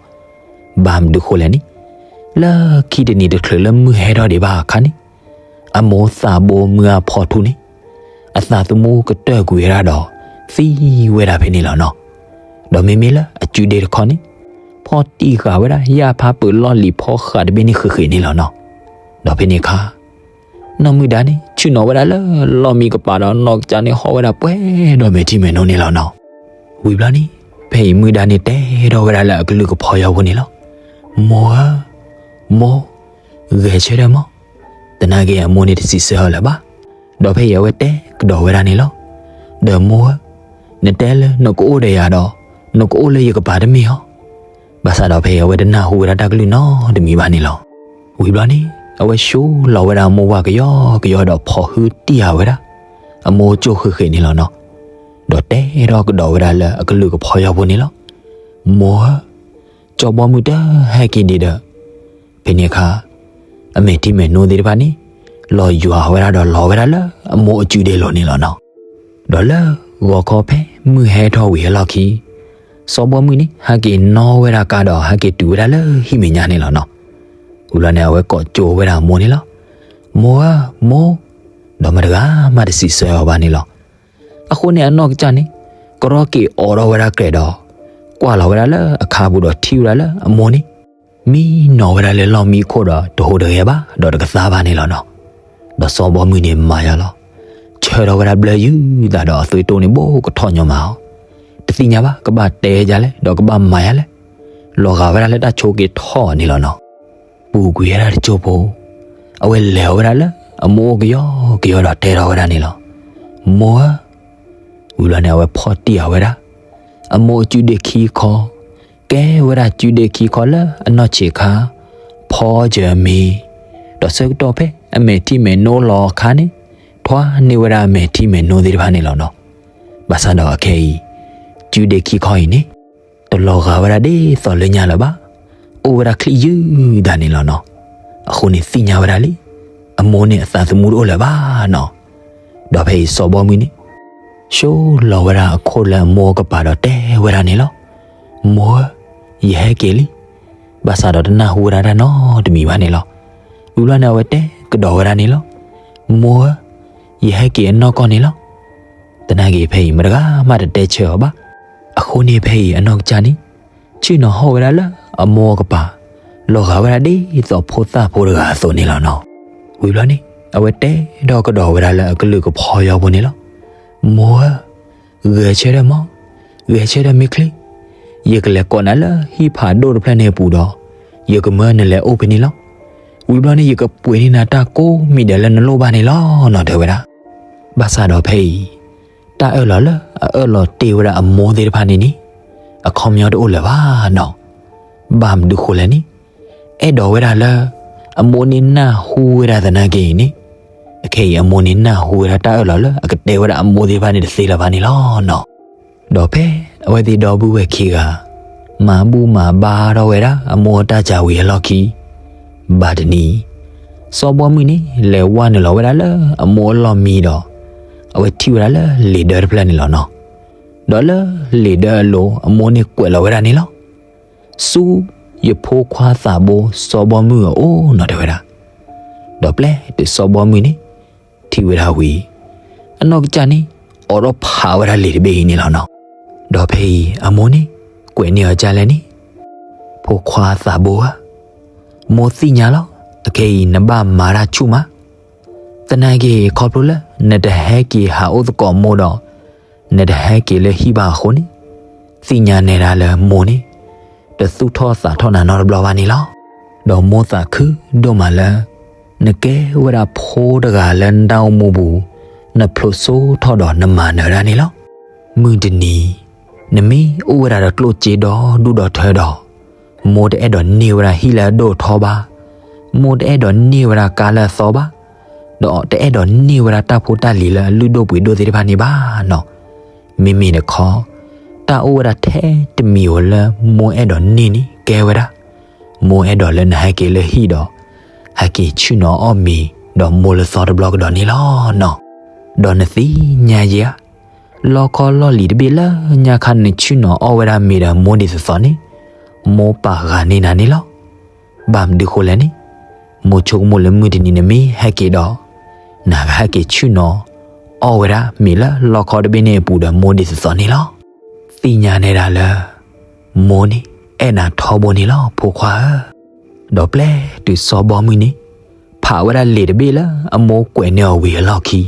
ဘၣ်မနုၤဃိလဲၣ်န့ၣ် လၢခံတနံၤတချုးလၢမုၢ်ဟဲထီၣ်ဒံးဘၣ်အခါန့ၣ် အမိၢ်သးဘိမုၢ်အါဖီထူန့ၣ် အသးသမူကတၢၢ်ကွံာ်ဝဲဒၣ်ဒီး သံဝဲဒၣ်ဖဲန့ၣ်လီၤနီၤ. ဒီးမ့မ့ၢ်လၢအစုဒ့တခီန့ၣ် ဖီၣ်တံၢ်ဃာ်ဝဲဒၣ် ယၣ်ဖးပၢၤလီၢ်လံၤဖီဃးတဘ့ၣ်န့ၣ်ဃ့းဃ့းန့ၣ်လီၤနီၤ. ဒီးဖဲန့ၣ်အခါ နီၢ်မုၢ်ဒါန့ၣ် ဆ့ၣ်နီၤဝဲဒၣ်လၢလီၢ်မံကပၤဒီးနီၢ်ကစၢ်န့ၣ်ဟီၣ်ဝဲဒၣ်ပှဲၤဒီးမဲာ်ထံမဲာ်နိန့ၣ်လီၤနီၤ. ဝံၤဘျီန့ၣ် ဖဲအံၤမုၢ်ဒါန့ၣ်တဲထီၣ်ဝဲဒၣ်လၢအကလုၢ်ကဖီယီဖိန့ၣ်လီၤ. မိၢ်ဧၢ, မိၢ်, ဂဲၤဆၢထၢၣ်မီၢ်, သနာ်က့အမိၢ်န့ၣ်တစံးဆၢအီၤလၢၤဘၣ်. ဒီးဖဲအံၤအဝဲတဲကဒီးဝဲဒၣ်န့ၣ်လီၤ. ဒီးမိၢ်ဧၢ, နတဲလၢနကအိၣ်ဒီးယၤဒီး နကအိၣ်လၢယကပၤတမ့ၢ်ဧါ. ဘၣ်ဆၣ်ဒီးဖဲအံၤအဝဲတနၢ်ဟူဝဲဒၣ်တၢ်ကလုၢ်နီတမံၤဘၣ်န့ၣ်လီၤ. ဝံၤဘျီန့ၣ် အဝဲၡိလီၤဝဲဒၣ်အမိၢ်ဝၤကယီကယီဒီးဖီၣ်ဟုတံၢ်ဃာ်ဝဲဒၣ် အမိၢ်ကၠိၣ်ဃ့ဃ့န့ၣ်လီၤနီၤ. ဒီးတဲထီၣ်ကဒီးဝဲဒၣ်လၢအကလုၢ်ကဖီယီဖိန့ၣ်လီၤ. မိၢ်ဧၢ, စီၤဘီမုၢ်တဟဲက့ၤဒံးဒီး ဖဲန့ၣ်အခါ အမဲာ်ထံမဲာ်နိသ့ၣ်တဖၣ်န့ၣ် လီၤယွၤဝဲဒၣ်ဒီးလီၤဝဲဒၣ်လၢအမိၢ်အစုဒ့လိၤန့ၣ်လီၤနီၤ. ဒီးလၢဂီၤခီဖဲမုၢ်ဟဲထီၣ်ဝံၤအလီၢ်ခံ စီၤဘီမုၢ်န့ၣ် ဟဲက့ၤနီၣ်ဝဲဒၣ်ကါဒီးဟဲက့ၤတုၤဝဲဒၣ်လၢဟံၣ်မဲာ်ညါန့ၣ်လီၤနီၤ. ဝံၤဘျီန့ၣ် အဝဲကိးကၠိဝဲဒၣ်အမိၢ်န့ၣ်လီၤ. မိၢ်ဧၢ, မိၢ်, ဒီးမတဂၤမးတစံးဆၢအီၤဘၣ်န့ၣ်လီၤ. အဃိန့ၣ်အနီၢ်ကစၢ်န့ၣ် ကရီက့ၤအိးထီၣ်ဝဲဒၣ်ကြဲးဒီး ကွၢ်လီၤဝဲဒၣ်လၢအခါပူၤဒီးထံၣ်ဝဲဒၣ်လၢအမိၢ်န့ၣ် မံနီၤဝဲဒၣ်လၢလီၢ်မံခိၣ်ဒီးတဟူးတဂဲၤဘၣ်ဒီးတကသါဘၣ်န့ၣ်လီၤနီၤ. ဒီးစီၤဘီမုၢ်န့ၣ်မၤယါလီၤ. ဆၢထီၣ်ဝဲဒၣ်ဘျၢယုၢ်သးဒီးအသွံၣ်တိၢ်န့ၣ်ဘိကထီၣ်ညီမးအီၤ. တသ့ၣ်ညါဘၣ် ကဘၣ်တဲယါလဲၣ် ဒီးကဘၣ်မၤယါလဲၣ်. လီၤဂာ်ဝဲဒၣ်လၢတၢ်ဆိးက့ၤထီၣ်န့ၣ်လီၤနီၤ. ပူၤကွံာ်ဝဲဒၣ်တစိၢ်ဖိ အဝဲလဲၤအီၤဝဲဒၣ်လၢအမိၢ်အိၣ်ကယီကယီဒီးတဲထီၣ်ဝဲဒၣ်န့ၣ်လီၤ. မိၢ်ဧၢ, ဝံၤဘျီန့ၣ် အဝဲဖီၣ်တံၢ်အီၤဝဲဒၣ် အမိၢ်အစုဒ့ၣ်ခံခီ, ကဲဝဲဒၣ်စုဒ့ၣ်ခံခီလၢအနီၢ်ဆံးခါ, ဖီစၢၤအမ့ၤ, ဒီးဆၢကတီၢ်ဖဲအမဲာ်ထံမဲာ်နိလီၤအခါန့ၣ် ထွါန့ၢ်ဝဲဒၣ်အမဲာ်ထံမဲာ်နိသ့ၣ်တဖၣ်န့ၣ်လီၤနီၤ. ဘၣ်ဆၣ်ဒီးအခဲအံၤ စုဒ့ၣ်ခံခီအံၤန့ၣ် တလီၤဂာ်ဝဲဒၣ်ဒ်သိးလၢညါလၢၤဘၣ်. အိၣ်ဝဲဒၣ်ချံယုၢ်ဒၣ်န့ၣ်လီၤနီၤ. အဃိန့ၣ်သ့ၣ်ညါဝဲဒၣ်လံ အမိၢ်န့ၣ်အသးသမူတအိၣ်လၢၤဘၣ်နီၤ. ဒီးဖဲအံၤစီၤဘီမုၢ်န့ၣ် ဆိလီၤဝဲဒၣ်အခိၣ်လၢအမိၢ်အကပၤဒီးတဲဝဲဒၣ်န့ၣ်လီၤ. မိၢ်ဧၢ, ယဟဲက့ၤလံ. ဘၣ်ဆၣ်ဒီးတနၢ်ဟူဝဲဒၣ်တၢ်နီတမံၤဘၣ်န့ၣ်လီၤ. ဝံၤဘျီန့ၣ် အဝဲတဲကဒီးဝဲဒၣ်န့ၣ်လီၤ. မိၢ်ဧၢ, ယဟဲက့ၤအနီၢ်ကီၢ်န့ၣ်လီၤ. သနာ်က့ဖဲအံၤမတဂၤမးတတဲဆၢအီၤဘၣ်. အဃိန့ၣ်ဖဲအံၤအနီၢ်ကစၢ်န့ၣ် ဆ့ၣ်နီၤဟီၣ်ဝဲဒၣ်လၢအမိၢ်အကပၤ လီၤဂာ်ဝဲဒၣ်ဒ်သိးဖိသၣ်ဖိတဂၤအသိးန့ၣ်လီၤနီၤ. ဝံၤဘျီန့ၣ် အဝဲတဲထီၣ်ကဒီးဝဲဒၣ်လၢအကလုၢ်ကဖီယီဖိန့ၣ်လီၤ. မိၢ်ဧၢ, ဂဲၤဆၢထၢၣ်မီၢ်, ဂဲၤဆၢထၢၣ်မ့ၢ်ချ့, ယကလဲၤကိးနၤလၢဟံၣ်ဖးဒိၣ်တဖျၢၣ်န့ၣ်အပူၤဒီး ယကမၢနလဲၤအိၣ်ဖဲန့ၣ်လီၤ. ဝံၤဘျီန့ၣ် ယကပှ့ၤန့ၢ်နၤတၢ်ကိးမံၤဒဲးလၢနလိၣ်ဘၣ်န့ၣ်လီၤနီၤ တဲဝဲဒၣ်. ဘၣ်ဆၣ်ဒီးဖဲအံၤ တၢ်အၢၣ်လီၤလၢအအၢၣ်လီၤတ့ၢ်ဝဲဒၣ်အမိၢ်သ့ၣ်တဖၣ်န့ၣ်န့ၣ် အခီပညီတအိၣ်လၢၤဘၣ်နီၤ. ဘၣ်မနုၤဃိလဲၣ်န့ၣ် အဲၣ်ဒိးဝဲဒၣ်လၢ အမိၢ်န့ၣ်နၢ်ဟူဝဲဒၣ်သနာ်က့အံၤန့ၣ် အခဲအံၤအမိၢ်န့ၣ်နၢ်ဟူဝဲဒၣ်တၢ်အၢၣ်လီၤလၢအကတဲဝဲဒၣ်အမိၢ်သ့ၣ်တဖၣ်န့ၣ်တသ့လၢၤဘၣ်န့ၣ်လီၤနီၤ. ဒီးဖဲအဝဲသ့ၣ်ဒီပုၢ်ဝဲၢ်ခံဂၤ မၤဘူၣ်မၤဘါထီၣ်ဝဲဒၣ်အမိၢ်အတၢ်ကၤဝံၤအလီၢ်ခံ ဘၣ်တနံၤ စီၤဘီမုၢ်န့ၣ် လဲၤဝဲနုာ်လီၤဝဲဒၣ်လၢအမိၢ်အလီၢ်မံဒီး အဝဲထံၣ်ဝဲဒၣ်လၢလံာ်ဒၢတဖျၢၣ်န့ၣ်လီၤနီၤ. ဒီးလၢလံာ်ဒၢအလိၤ အမိၢ်န့ၣ်ကွဲးလီၤဝဲဒၣ်န့ၣ်လီၤ. ဆူယဖိခွါသးဘိ စီၤဘီမုၢ်အအိၣ်နီၤ တဲဝဲဒၣ်. ဒီးပျဲတုၤစီၤဘီမုၢ်န့ၣ် ထံၣ်ဝဲဒၣ်ဝံၤ အနီၢ်ကစၢ်န့ၣ် အိးထီၣ်ဖးဝဲဒၣ်လံာ်တဘ့ၣ်အံၤန့ၣ်လီၤနီၤ. ဒီးဖဲအံၤအမိၢ်န့ၣ် ကွဲးန့ၢ်အီၤဒ်လဲၣ်န့ၣ်, ဖိခွါသးဘိဧၢ, မိၢ်သ့ၣ်ညါလီၤ. အခဲအံၤနဘၣ်မၤတၢ်ဆူၣ်မး သနာ်က့ ခီဖျိလၢ နတဟဲက့ၤဟးအိၣ်သကိးမိၢ်ဒီး နတဟဲက့ၤလၢဟံၣ်ဘၣ်အဃိန့ၣ်, သ့ၣ်ညါနဲဒၣ်လၢမိၢ်န့ၣ် တသူၣ်ထီၣ်သးထီၣ်နၤနီတဘျီဘၣ်န့ၣ်လီၤ. ဒီးမိၢ်သးခုဒိၣ်မးလၢ နကဲဝဲဒၣ်ဖိတဂၤလၢနတၢ်အိၣ်မူပူၤ နဖျိးစိထီၣ်ဒီးနမၤနၢၤဒၣ်န့ၣ်လီၤ. မုၢ်တနံၤ နမ့ၢ်အိၣ်ဝဲဒၣ်ဒီးကျိၣ်စ့ဒီဒူၣ်ဒီထၢဒီး မိၢ်တအဲၣ်ဒိးန့ၢ်ဝဲဒၣ်ဟံၣ်လၢအဒိၣ်အထီဘၣ်, မိၢ်တအဲၣ်ဒိးန့ၢ်ဝဲဒၣ်ကါလၢအသီဘၣ်, ဒီးတအဲၣ်ဒိးန့ၢ်ဝဲဒၣ်တၢ်ဖိတၢ်လံၤလၢအလုၢ်ဒိၣ်ပှ့ၤဒိၣ်သ့ၣ်တဖၣ်န့ၣ်ဘၣ်နီၤ. မ့မ့ၢ်တခီ တၢ်အိၣ်ဝဲဒၣ်ထဲတမံၤဧိၤလၢမိၢ်အဲၣ်ဒိးန့ၢ်န့ၣ်ကဲဝဲဒၣ်, မိၢ်အဲၣ်ဒိးလၢနဟဲက့ၤလၢဟံၣ်ဒီး ဟဲက့ၤဆ့ၣ်နီၤအီၣ်မ့ၤဒီးမိၢ်လၢသီတဘျီကဒီးန့ၣ်လီၤနီၤ. ဒီးနသ့ၣ်ညါယဲဧါ, လီခီလီၢ်လံၤတဘ့ၣ်လၢညါခါနဆ့ၣ်နီၤအီၣ်ဝဲဒၣ်မ့ၤဒီးမိၢ်ဒ်သိးသိးန့ၣ်, မိၢ်ပာ်ဂာ်န့ၢ်နၤန့ၣ်လီၤ. ဘၣ်မနုၤဃိလဲၣ်န့ၣ်, မိၢ်ဆိကမိၣ်လၢမုၢ်တနံၤနမ့ၢ်ဟဲက့ၤဒီး, နကဟဲက့ၤဆ့ၣ်နီၤအီၣ်ဝဲဒၣ်မ့ၤလၢလီခီတဘ့ၣ်န့ၣ်အပူၤဒီးမိၢ်ဒ်သိးသိးန့ၣ်လီၤ. သ့ၣ်ညါနဲဒၣ်လၢ မိၢ်န့ၣ်အဲၣ်နၤထီဘိန့ၣ်လီၤ ဖိခွါဧၢ. ဒီးပျဲတုၤစီၤဘီမုၢ်န့ၣ် ဖးဝဲဒၣ်လံာ်တဘ့ၣ်လၢအမိၢ်ကွဲးန့ၢ်အီၤဝံၤအလီၢ်ခံ,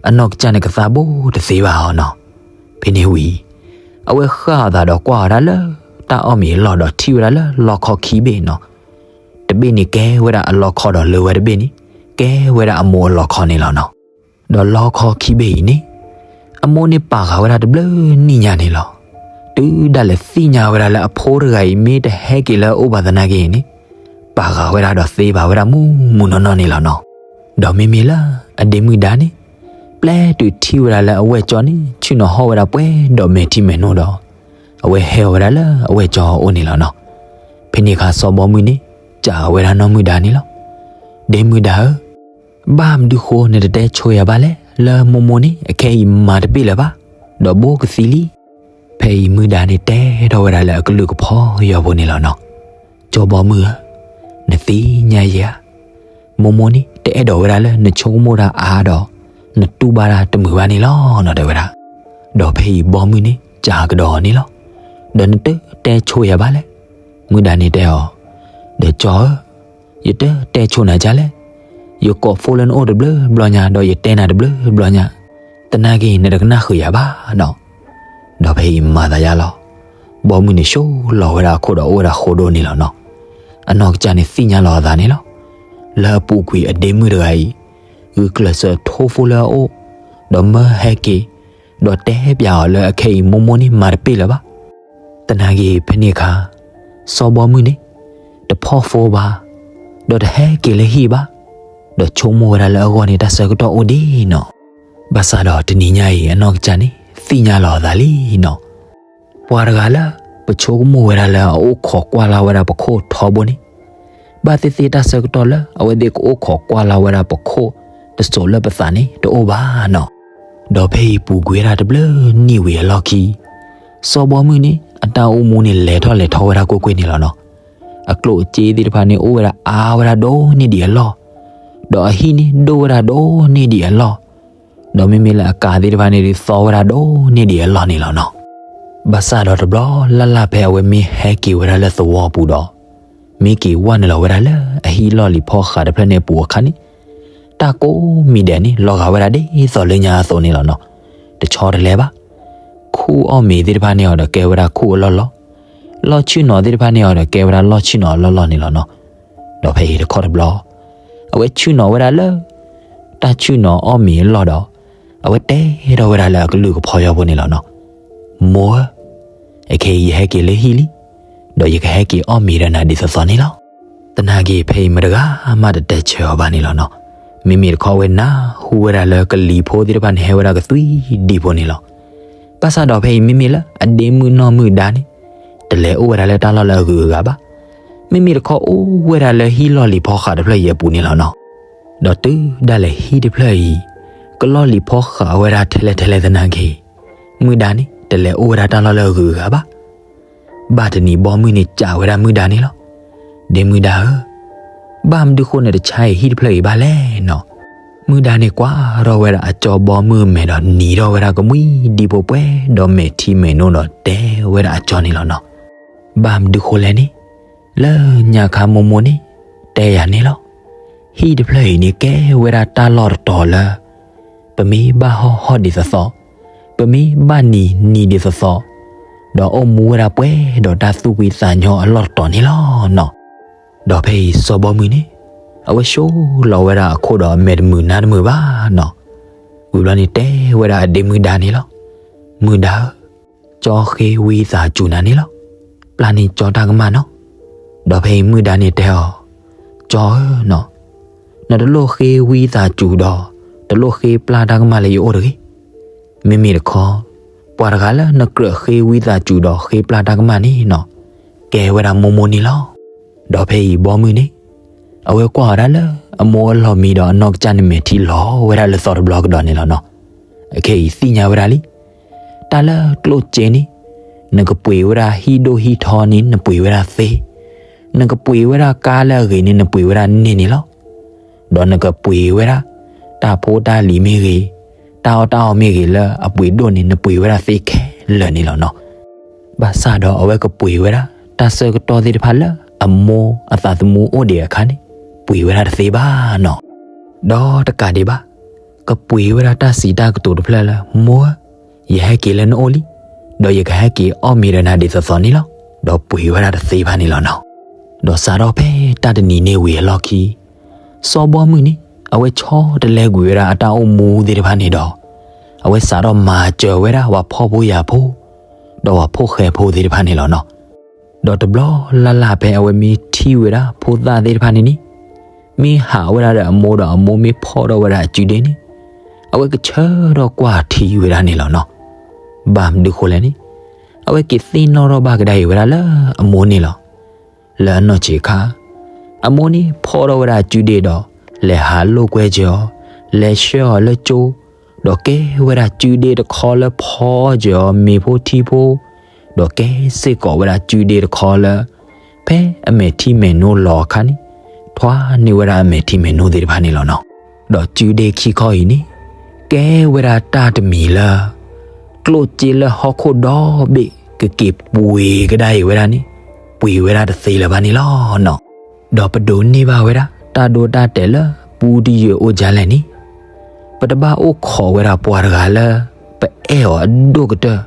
အနီၢ်ကစၢ်န့ၣ်ကသးဘိတသ့ဘၣ်အီၤနီၤ. ဖဲန့ၣ်ဝံၤ အဝဲဃၣ်အသးဒီးကွၢ်ဝဲဒၣ်လၢ တၢ်အီၣ်မ့ၤအလီၢ်ဒီးထံၣ်ဝဲဒၣ်လၢလီခီခံဘ့ၣ်နီၤ. တဘ့ၣ်န့ၣ်ကဲဝဲဒၣ်အလီခီဒီးလၢဝဲတဘ့ၣ်န့ၣ် ကဲဝဲဒၣ်အမိၢ်အလီခီန့ၣ်လီၤနီၤ. ဒီးလီခီခံဘ့ၣ်အံၤန့ၣ် အမိၢ်န့ၣ်ပာ်ဃာ်ဝဲဒၣ်တဘျုးနံၣ်ညါန့ၣ်လီၤ. တုၤဒၣ်လဲာ်သ့ၣ်ညါဝဲဒၣ်လၢအဖိတဂၤအံၤ မ့ၢ်တဟဲက့ၤလၢအအိၣ်ဘၣ်သနာ်က့အံၤန့ၣ် ပာ်ဃာ်ဝဲဒၣ်ဒီးသ့ပာ်ဝဲဒၣ်မုၢ်မုၢ်နီၢ်နီၢ်န့ၣ်လီၤနီၤ. ဒီးမ့မ့ၢ်လၢအဒ့မုၣ်ဒါန့ၣ် ပျဲတုၤထံၣ်ဝဲဒၣ်လၢအဝဲၢ်ကၠီန့ၣ် ဆ့ၣ်နီၤဟီၣ်ဝဲဒၣ်ပှဲၤဒီးမဲာ်ထံမဲာ်နိဒီး အဝဲဟဲဝဲဒၣ်လၢအဝဲၢ်ကၠီအအိၣ်န့ၣ်လီၤနီၤ. ဖဲန့ၣ်အခါစီၤဘီမုၢ်န့ၣ် စံးဝဲဒၣ်နီၢ်မုၣ်ဒါန့ၣ်လီၤ. ဒ့မုၣ်ဒါဧၢ, ဘၣ်မနုၤဃိနတတဲဆိယၤဘၣ်လဲၣ်, လၢမိၢ်မိၢ်န့ၣ် အခဲအံၤမၤတပ့ၢ်လၢၤဘၣ်, ဒီးဘိကသံလံ. ဖဲအံၤမုၣ်ဒါန့ၣ်တဲထီၣ်ဝဲဒၣ်လၢအကလုၢ်ကဖီယီၤဖိန့ၣ်လီၤနီၤ. စီၤဘီမုၢ်ဧၢ, နသ့ၣ်ညါယဲဧါ, မိၢ်မိၢ်န့ၣ် တအဲၣ်ဒိးဝဲဒၣ်လၢနဆိကမိၣ်တၢ်အါဒီး နတူၢ်ဘၣ်တၢ်တမုာ်ဘၣ်န့ၣ်လီၤနီၤ တဲဝဲဒၣ်. ဒီးဖဲအံၤဘီမုၢ်န့ၣ် စံးကဒီးအီၤန့ၣ်လီၤ. ဒီးနတတဲဆိယၤဘၣ်လဲၣ်. မုၣ်ဒါန့ၣ်တဲအီၤ, ဒီးကၠီဧၢ, ယတတဲဆိနၤဒ်လဲၣ်. ယကိးဖိလၢနအိၣ်တဘျုးဘျီညါ ဒီးယတဲနၤတဘျုးဘျီညါ, သနာ်က့ နတကနၣ်ဃုာ်ယၤဘၣ်နီၤ. ဒီးဖဲအံၤမၤသးယါလီၤ. ဘီမုၢ်န့ၣ် ဆိလီၤဝဲဒၣ်အခိၣ်ဒီးအိၣ်ဝဲဒၣ်ဃိဒိၣ်န့ၣ်လီၤနီၤ. အနီၢ်ကစၢ်န့ၣ်သ့ၣ်ညါလီၤအသးန့ၣ်လီၤ. လၢအပူၤကွံာ်အဒ့မုၣ်တဂၤအံၤ ဂုာ်ကျဲးစၢးထိဖိလၢအအိၣ်, ဒီးမၢဟဲက့ၤ, ဒီးတဲပျးအီၤလၢအခဲအံၤမိၢ်မိၢ်န့ၣ်မၤတပ့ၢ်လၢၤဘၣ်. သနာ်က့ဖဲန့ၣ်အခါ စီၤဘီမုၢ်န့ၣ် တဖီၣ်ဖိဘၣ်, ဒီးတဟဲက့ၤလၢဟံၣ်ဘၣ်, ဒီးဆိကမိၣ်ဝဲဒၣ်လၢအဂီၢ်န့ၣ်တၢ်ဆၢကတီၢ်အိၣ်ဒံးနီၤ. ဘၣ်ဆၣ်ဒီးတနံၤညါအံၤ အနီၢ်ကစၢ်န့ၣ် သ့ၣ်ညါလီၤအသးလံနီၤ. ပှၤတဂၤလၢ ပဆိကမိၣ်ဝဲဒၣ်လၢအအိၣ်ခိးကွၢ်လၢ်ဝဲဒၣ်ပခိၣ်ထီဘိန့ၣ် ဘၣ်သ့ၣ်သ့ၣ်တၢ်ဆၢကတီၢ်လၢအဝဲသ့ၣ်ကအိၣ်ခိးကွၢ်လၢ်ဝဲဒၣ်ပခိၣ်တစိၤလၢပသးန့ၣ် တအိၣ်ဘၣ်နီၤ. ဒီးဖဲအံၤပူၤကွံာ်ဝဲဒၣ်တဘျုးနံၣ်ဝံၤအလီၢ်ခံ စီၤဘီမုၢ်န့ၣ် အတၢ်အိၣ်မူန့ၣ်လဲၤထီၣ်လဲၤထီဝဲဒၣ်ကွ့ၢ်ကွ့ၢ်န့ၣ်လီၤနီၤ. အကျိၣ်အစ့သ့ၣ်တဖၣ်န့ၣ် အိၣ်ဝဲဒၣ်အါဝဲဒၣ်ဒိၣ်န့ၢ်ဒံးအလီၢ်, ဒီးအဟံၣ်န့ၣ်ဒိၣ်ဝဲဒၣ်ဒိၣ်န့ၢ်ဒံးအလီၢ်, ဒီးမ့မ့ၢ်လၢအကးသ့ၣ်တဖၣ်န့ၣ်ဒုးသီဝဲဒၣ်ဒိၣ်န့ၢ်ဒံးအလီၢ်န့ၣ်လီၤနီၤ. ဘၣ်ဆၣ်ဒီးတဘျီလၢ်လၢ်ဖဲအဝဲမ့ၢ်ဟဲက့ၤဝဲဒၣ်လၢသဝီပူၤဒီး မ့ၢ်က့ၤဝဲနုာ်လီၤဝဲဒၣ်လၢအဟံၣ်လီၢ်လံၤဖီဃးတဖျၢၣ်န့ၣ်အပူၤအခါန့ၣ်, တၢ်ကိးမံၤဒဲးန့ၣ် လီၤဂာ်ဝဲဒၣ်ဒ်သိးလၢညါအသိးန့ၣ်လီၤနီၤ. တဆီတလဲဘၣ်, ခူၣ်အီၣ်မ့ၤသ့ၣ်တဖၣ်န့ၣ်အီၤဒီးကဲဝဲဒၣ်ခူၣ်အလီၢ်လီၢ်, လီၢ်ဆ့ၣ်နီၤသ့ၣ်တဖၣ်န့ၣ်အီၤဒီးကဲဝဲဒၣ်လီၢ်ဆ့ၣ်နီၤအလီၢ်လီၢ်န့ၣ်လီၤနီၤ. ဒီးဖဲအံၤတခီတဘျီ အဝဲဆ့ၣ်နီၤဝဲဒၣ်လၢ တၢ်ဆ့ၣ်နီၤအီၣ်မ့ၤအလီၢ်ဒီး အဝဲတဲထီၣ်ဝဲဒၣ်လၢအကလုၢ်ကဖီယီဖိန့ၣ်လီၤနီၤ. မိၢ်ဧၢ, အခဲအံၤယဟဲက့ၤလၢဟံၣ်လံ, ဒီးယကဟဲက့ၤအီၣ်မ့ၤဒီးနၤဒ်သိးသိးန့ၣ်လီၤ. သနာ်က့ဖဲအံၤမတဂၤမးတတဲဆၢအီၤဘၣ်န့ၣ်လီၤနီၤ. မ့မ့ၢ်တခီအဝဲနၢ်ဟူဝဲဒၣ်လၢကလံၤဖိသ့ၣ်တဖၣ်န့ၣ်ဟဲဝဲဒၣ်ကသွံဒံဖိန့ၣ်လီၤ. ဘၣ်ဆၣ်ဒီးဖဲအံၤမ့မ့ၢ်လၢအဒ့မုၣ်နီၢ်မုၣ်ဒါန့ၣ် တလဲၤအိၣ်ဝဲဒၣ်လၢတၢ်လီၢ်လၢအဂုၤအဂၤဘၣ်. မ့မ့ၢ်တခီအိၣ်ဝဲဒၣ်လၢဟံၣ်လီၢ်လံၤဖီဃးတဖျၢၣ်အံၤအပူၤန့ၣ်လီၤနီၤ. ဒီးတုၤဒၣ်လဲာ်ဟံၣ်တဖျၢၣ်အံၤ ကလီၢ်လံၤဖီဃးဝဲဒၣ်ထဲလဲၣ်ထဲလဲၣ်သနာ်က့ မုၣ်ဒါန့ၣ် တလဲၤအိၣ်ဝဲဒၣ်တၢ်လီၢ်လၢအဂုၤအဂၤဘၣ်. ဘၣ်တနံၤဘီမုၢ်န့ၣ်စံးဝဲဒၣ်မုၣ်ဒါန့ၣ်လီၤ. ဒ့မုၣ်ဒါဧၢ, ဘၣ်မနုၤဃိနတဆါအံၤဟံၣ်တဖျၢၣ်အံၤဘၣ်လဲၣ်နီၤ. မုၣ်ဒါန့ၣ်ကွၢ်ထီၣ်ဝဲဒၣ်အကၠီဘီမုၢ်အမဲာ်ဒီးနံၤထီၣ်ဝဲဒၣ်ကမှံဒံဖိပှဲၤ ဒီးမဲာ်ထံမဲာ်နိဒီးတဲဝဲဒၣ်အကၠီန့ၣ်လီၤနီၤ. ဘၣ်မနုၤဃိလဲၣ်န့ၣ်, လၢညါခါမိၢ်မိၢ်န့ၣ် တဲယၤန့ၣ်လီၤ. ဟံၣ်တဖျၢၣ်အံၤန့ၣ်ကဲဝဲဒၣ်တၢ်လီၢ်တတီၤလၢ ပမ့ၢ်ဘၣ်ဟီၣ်ဟီၣ်ဒ်သိးသိး, ပမ့ၢ်ဘၣ်နံၤနံၤဒ်သိးသိး, ဒီးအိၣ်မူဝဲဒၣ်ပှဲၤဒီးတၢ်သူၣ်ဖှံသးညီအလီၢ်တတီၤန့ၣ်လီၤနီၤ. ဒီးဖဲအံၤစီၤဘီမုၢ်န့ၣ် အဝဲၡိလီၤဝဲဒၣ်အခိၣ်ဒီးအမဲာ်တမုာ်နါတမုာ်ဘၣ်နီၤ. ဝံၤဘျီန့ၣ်တဲဝဲဒၣ်အဒ့မုၣ်ဒါန့ၣ်လီၤ. မုၣ်ဒါဧၢ, ကၠီဃ့ဝံသးစူၤနၤန့ၣ်လီၤ. ပျၢ်န့ၢ်ကၠီတၢ်ကမၣ်နီၤ. ဒီးဖဲအံၤမုၣ်ဒါန့ၣ်တဲအီၤ, ကၠီဧၢနီၤ, နတလိၣ်ဃ့ဝံသးစူၤဒီး တလိၣ်ဃ့ပျၢ်တၢ်ကမၣ်လၢယအိၣ်တဂ့ၤ. မ့မ့ၢ်တခီ, ပှၤတဂၤလၢနကြၢးဃ့ဝံသးစူၤဒီးဃ့ပျၢ်တၢ်ကမၣ်န့ၣ်နီၤ, ကဲဝဲဒၣ်မိၢ်မိၢ်န့ၣ်လီၤ. ဒီးဖဲအံၤဘီမုၢ်န့ၣ် အဝဲကွၢ်ဝဲဒၣ်လၢအမိၢ်အလီၢ်မံဒီးအနီၢ်ကစၢ်န့ၣ်မဲာ်ထံလီၤဝဲဒၣ်လၢသီတဘျီကဒီးန့ၣ်လီၤနီၤ. အခဲအံၤသ့ၣ်ညါဝဲဒၣ်လံ. တၢ်လၢကျိၣ်စ့န့ၣ် နကပှ့ၤဝဲဒၣ်ဟံၣ်ဒိၣ်ဟံၣ်ထီန့ၣ် နပှ့ၤဝဲဒၣ်သ့, နကပှ့ၤဝဲဒၣ်ကါလၢအဂ့ၤန့ၣ် နပှ့ၤဝဲဒၣ်န့ၢ်န့ၣ်လီၤ. ဒီးနကပှ့ၤဝဲဒၣ် တၢ်ဖိတၢ်လံၤမ့ၢ်ဂ့ၤ, တၢ်အီၣ်တၢ်အီမ့ၢ်ဂ့ၤလၢအပှ့ၤဒိၣ်န့ၣ် နပှ့ၤဝဲဒၣ်သ့ခဲလၢာ်န့ၣ်လီၤနီၤ. ဘၣ်ဆၣ်ဒီးအဝဲကပှ့ၤဝဲဒၣ် တၢ်ဆၢကတီၢ်သ့ၣ်တဖၣ်လၢအမိၢ်အသးသမူအိၣ်ဒံးအခါန့ၣ် ပှ့ၤဝဲဒၣ်တသ့ဘၣ်နီၤ. ဒီးတကးဒံးဘၣ်, ကပှ့ၤဝဲဒၣ်တၢ်စံးတၢ်ကတိၤတဖျၢၣ်လၢ မိၢ်ဧၢ, ယဟဲက့ၤလၢနအိၣ်လံ, ဒီးယကဟဲက့ၤအီၣ်မ့ၤဒီးနၤဒ်သိးသိးန့ၣ်လီၤ. ဒီးပှ့ၤဝဲဒၣ်တသ့ဘၣ်န့ၣ်လီၤနီၤ. ဒီးစးထီၣ်ဖဲတၢ်တနံၤန့ၣ်ဝံၤအလီၢ်ခံ စီၤဘီမုၢ်န့ၣ် အဝဲဆီတလဲကွံာ်ဝဲဒၣ်အတၢ်အိၣ်မူသ့ၣ်တဖၣ်န့ၣ်ဒီး အဝဲစးထီၣ်မၤစၢၤဝဲဒၣ်ပှၤဖှီၣ်ဖိယာ်ဖိ ဒီးပှၤဖိၣ်ဃဲဖိသ့ၣ်တဖၣ်န့ၣ်လီၤနီၤ. ဒီးတဘျီလၢ်လၢ်ဖဲအဝဲမ့ၢ်ထံၣ်ဝဲဒၣ်ဖိသၣ်သ့ၣ်တဖၣ်န့ၣ်န့ၣ် မ့ၢ်ဟးဝဲဒၣ်ဒီးအမိၢ်ဒီးအမိၢ်မ့ၢ်ဖီၣ်ထီၣ်ဝဲဒၣ်အစုဒ့န့ၣ် အဝဲကဆၢထီၣ်ကွၢ်ထံဝဲဒၣ်န့ၣ်လီၤနီၤ. ဘၣ်မနုၤဃိလဲၣ်န့ၣ် အဝဲက့ၤသ့ၣ်နီၣ်ထီၣ်ဘၣ်ကဒါအံၤဝဲဒၣ်လၢအမိၢ်န့ၣ်လီၤ. လၢအနီၢ်ဆံးခါ အမိၢ်န့ၣ်ဖီၣ်ထီၣ်ဝဲဒၣ်အစုဒ့ဒီး လဲၤဟးလိာ်ကွဲစၢၤအီၤ, လဲၤဆှၢအီၤလၢကၠိ, ဒီးကဲဝဲဒၣ်စုဒ့တခီလၢဖီစၢၤအီၤမ့ၤဖိထံဖိ, ဒီးကဲစ့ၢ်ကီးဝဲဒၣ်စုဒ့တခီလၢ ဖဲအမဲာ်ထံမဲာ်နိလီၤအခါန့ၣ် ထွါန့ၢ်ဝဲဒၣ်အမဲာ်ထံမဲာ်နိသ့ၣ်တဖၣ်န့ၣ်လီၤနီၤ. ဒီးစုဒ့ခံခီအံၤန့ၣ် ကဲဝဲဒၣ်တၢ်တမံၤလၢ ကျိၣ်စ့လၢဟီၣ်ခိၣ်ဒီဘ့ၣ်ကက့ၤပှ့ၤကဒါအံၤဝဲဒၣ်န့ၣ် ပှ့ၤဝဲဒၣ်တသ့လၢၤဘၣ်န့ၣ်လီၤနီၤ. ဒီးပဒိးန့ၢ်ဘၣ်ဝဲဒၣ် တၢ်ဒိတၢ်တဲာ်လၢပူတယုၢ်အိၣ်ဒ်လဲၣ်န့ၣ်, ပတဘၣ်အိၣ်ခိးဝဲဒၣ်ပှၤတဂၤလၢ ပအဲၣ်အီၤအဒိၣ်ကတၢၢ်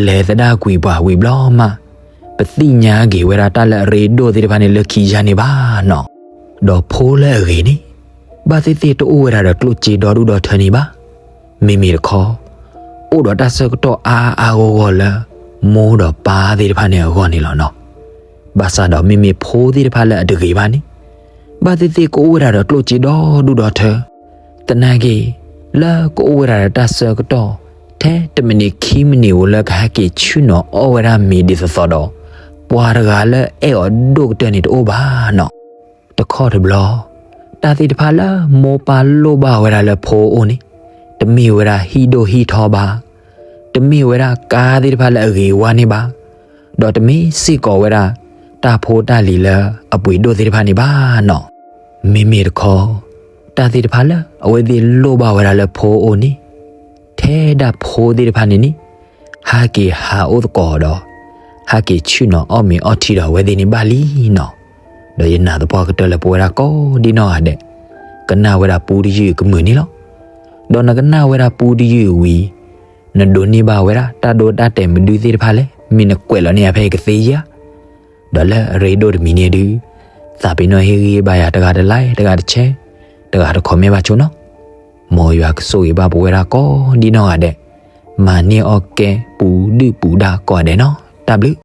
လဲၤသဒၣ်ကွံာ်ပှၤဝံၤဘျီမး, ပသ့ၣ်ညါက့ၤဝဲဒၣ်တၢ်လၢအရ့ဒိၣ်သ့ၣ်တဖၣ်န့ၣ်လၢခံယါန့ၣ်ဘၣ်နီၤ. ဒီးဖိလၢအဂ့ၤန့ၣ် ဘၣ်သ့ၣ်သ့ၣ်တအိၣ်ဝဲဒၣ်ဒီးကျိၣ်စ့ဒီဒူၣ်ဒီထၢန့ၣ်ဘၣ်. မ့မ့ၢ်တခီ အိၣ်ဒီးတၢ်ဆၢကတီၢ်အါအါဂီၢ်ဂီၢ်လၢ မိၢ်ဒီးပၢ်သ့ၣ်တဖၣ်န့ၣ်အဂီၢ်န့ၣ်လီၤနီၤ. ဘၣ်ဆၣ်ဒီးမ့မ့ၢ်ဖိသ့ၣ်တဖၣ်လၢအတဂ့ၤဘၣ်န့ၣ် ဘၣ်သ့ၣ်သ့ၣ်ကအိၣ်ဝဲဒၣ်ဒီးကျိၣ်စ့ဒီဒူၣ်ဒီထၢ သနာ်က့ လၢကအိၣ်ဝဲဒၣ်ဒီးတၢ်ဆၢကတီၢ် ထဲတမံးနံးခံမံးနံးဧိၤလၢကဟဲက့ၤဆ့ၣ်နီၤအီၣ်ဝဲဒၣ်မ့ၤဒ်သိးသိးဒီး ပှၤတဂၤလၢအဲၣ်အီၤဒိၣ်ကတၢၢ်န့ၣ်တအိၣ်ဘၣ်နီၤ. တခီတဘျီ တၢ်သ့ၣ်တဖၣ်လၢမိၢ်ပၢ်လိၣ်ဘၣ်ဝဲဒၣ်လၢဖိအအိၣ်န့ၣ် တမ့ၢ်ဝဲဒၣ်ဟံၣ်ဒိၣ်ဟံၣ်ထီဘၣ်, တမ့ၢ်ဝဲဒၣ်ကါသ့ၣ်တဖၣ်လၢအဂ့ၤဝါန့ၣ်ဘၣ်, ဒီးတမ့ၢ်စ့ၢ်ကီးဝဲဒၣ် တၢ်ဖိတၢ်လံၤလၢအပှ့ၤဒိၣ်သ့ၣ်တဖၣ်န့ၣ်ဘၣ်နီၤ. မ့မ့ၢ်တခီ တၢ်သ့ၣ်တဖၣ်လၢအဝဲသ့ၣ်လိၣ်ဘၣ်ဝဲဒၣ်လၢဖိအအိၣ်န့ၣ် ထဲဒၣ်ဖိသ့ၣ်တဖၣ်န့ၣ်န့ၣ် ဟးက့ၤဟးအိၣ်သကိးဒီး ဟးက့ၤဆ့ၣ်နီၤအီၣ်မ့ၤအီထံဒီးအဝဲသ့ၣ်န့ၣ်ဘၣ်လံနီၤ. ဒီးယနာ်သပှၢ်ကတၢၢ်လၢပဝဲဒၣ်ကိးဒံနီၢ်ဂၤဒဲး ကနၣ်ဝဲဒၣ်ပူတယုၢ်ကမုာ်န့ၣ်လီၤ. ဒီးနကနၣ်ဝဲဒၣ်ပူတယုၢ်ဝံၤ နဒိးန့ၢ်ဘၣ်ဝဲဒၣ်တၢ်ဒိတၢ်တဲာ်မနုၤသ့ၣ်တဖၣ်လဲၣ် မ့ၢ်နကွဲးလီၤန့ၢ်ယၤဖဲအံၤကသ့ဧါ. ဒီးလၢအရ့ဒိၣ်တမံၤန့ၣ်ဒုး သးပ့ၤနီၣ်ဟ့ၣ်ဂံၢ်ဘါယၤတဂၤတlike တဂၤတshare တဂၤတcommentဘၣ်ဆိနီၤ. မ်ယွၤကဆိၣ်ဂ့ၤဘၣ်ပဝဲဒၣ်ကိးဒံနီၢ်ဂၤဒဲး မၤန့ၢ်အီၣ်ကဲပူၤဒုၣ်ပူၤဒါကိးဂၤဒဲးနီၤ. တၢ်ဘျုး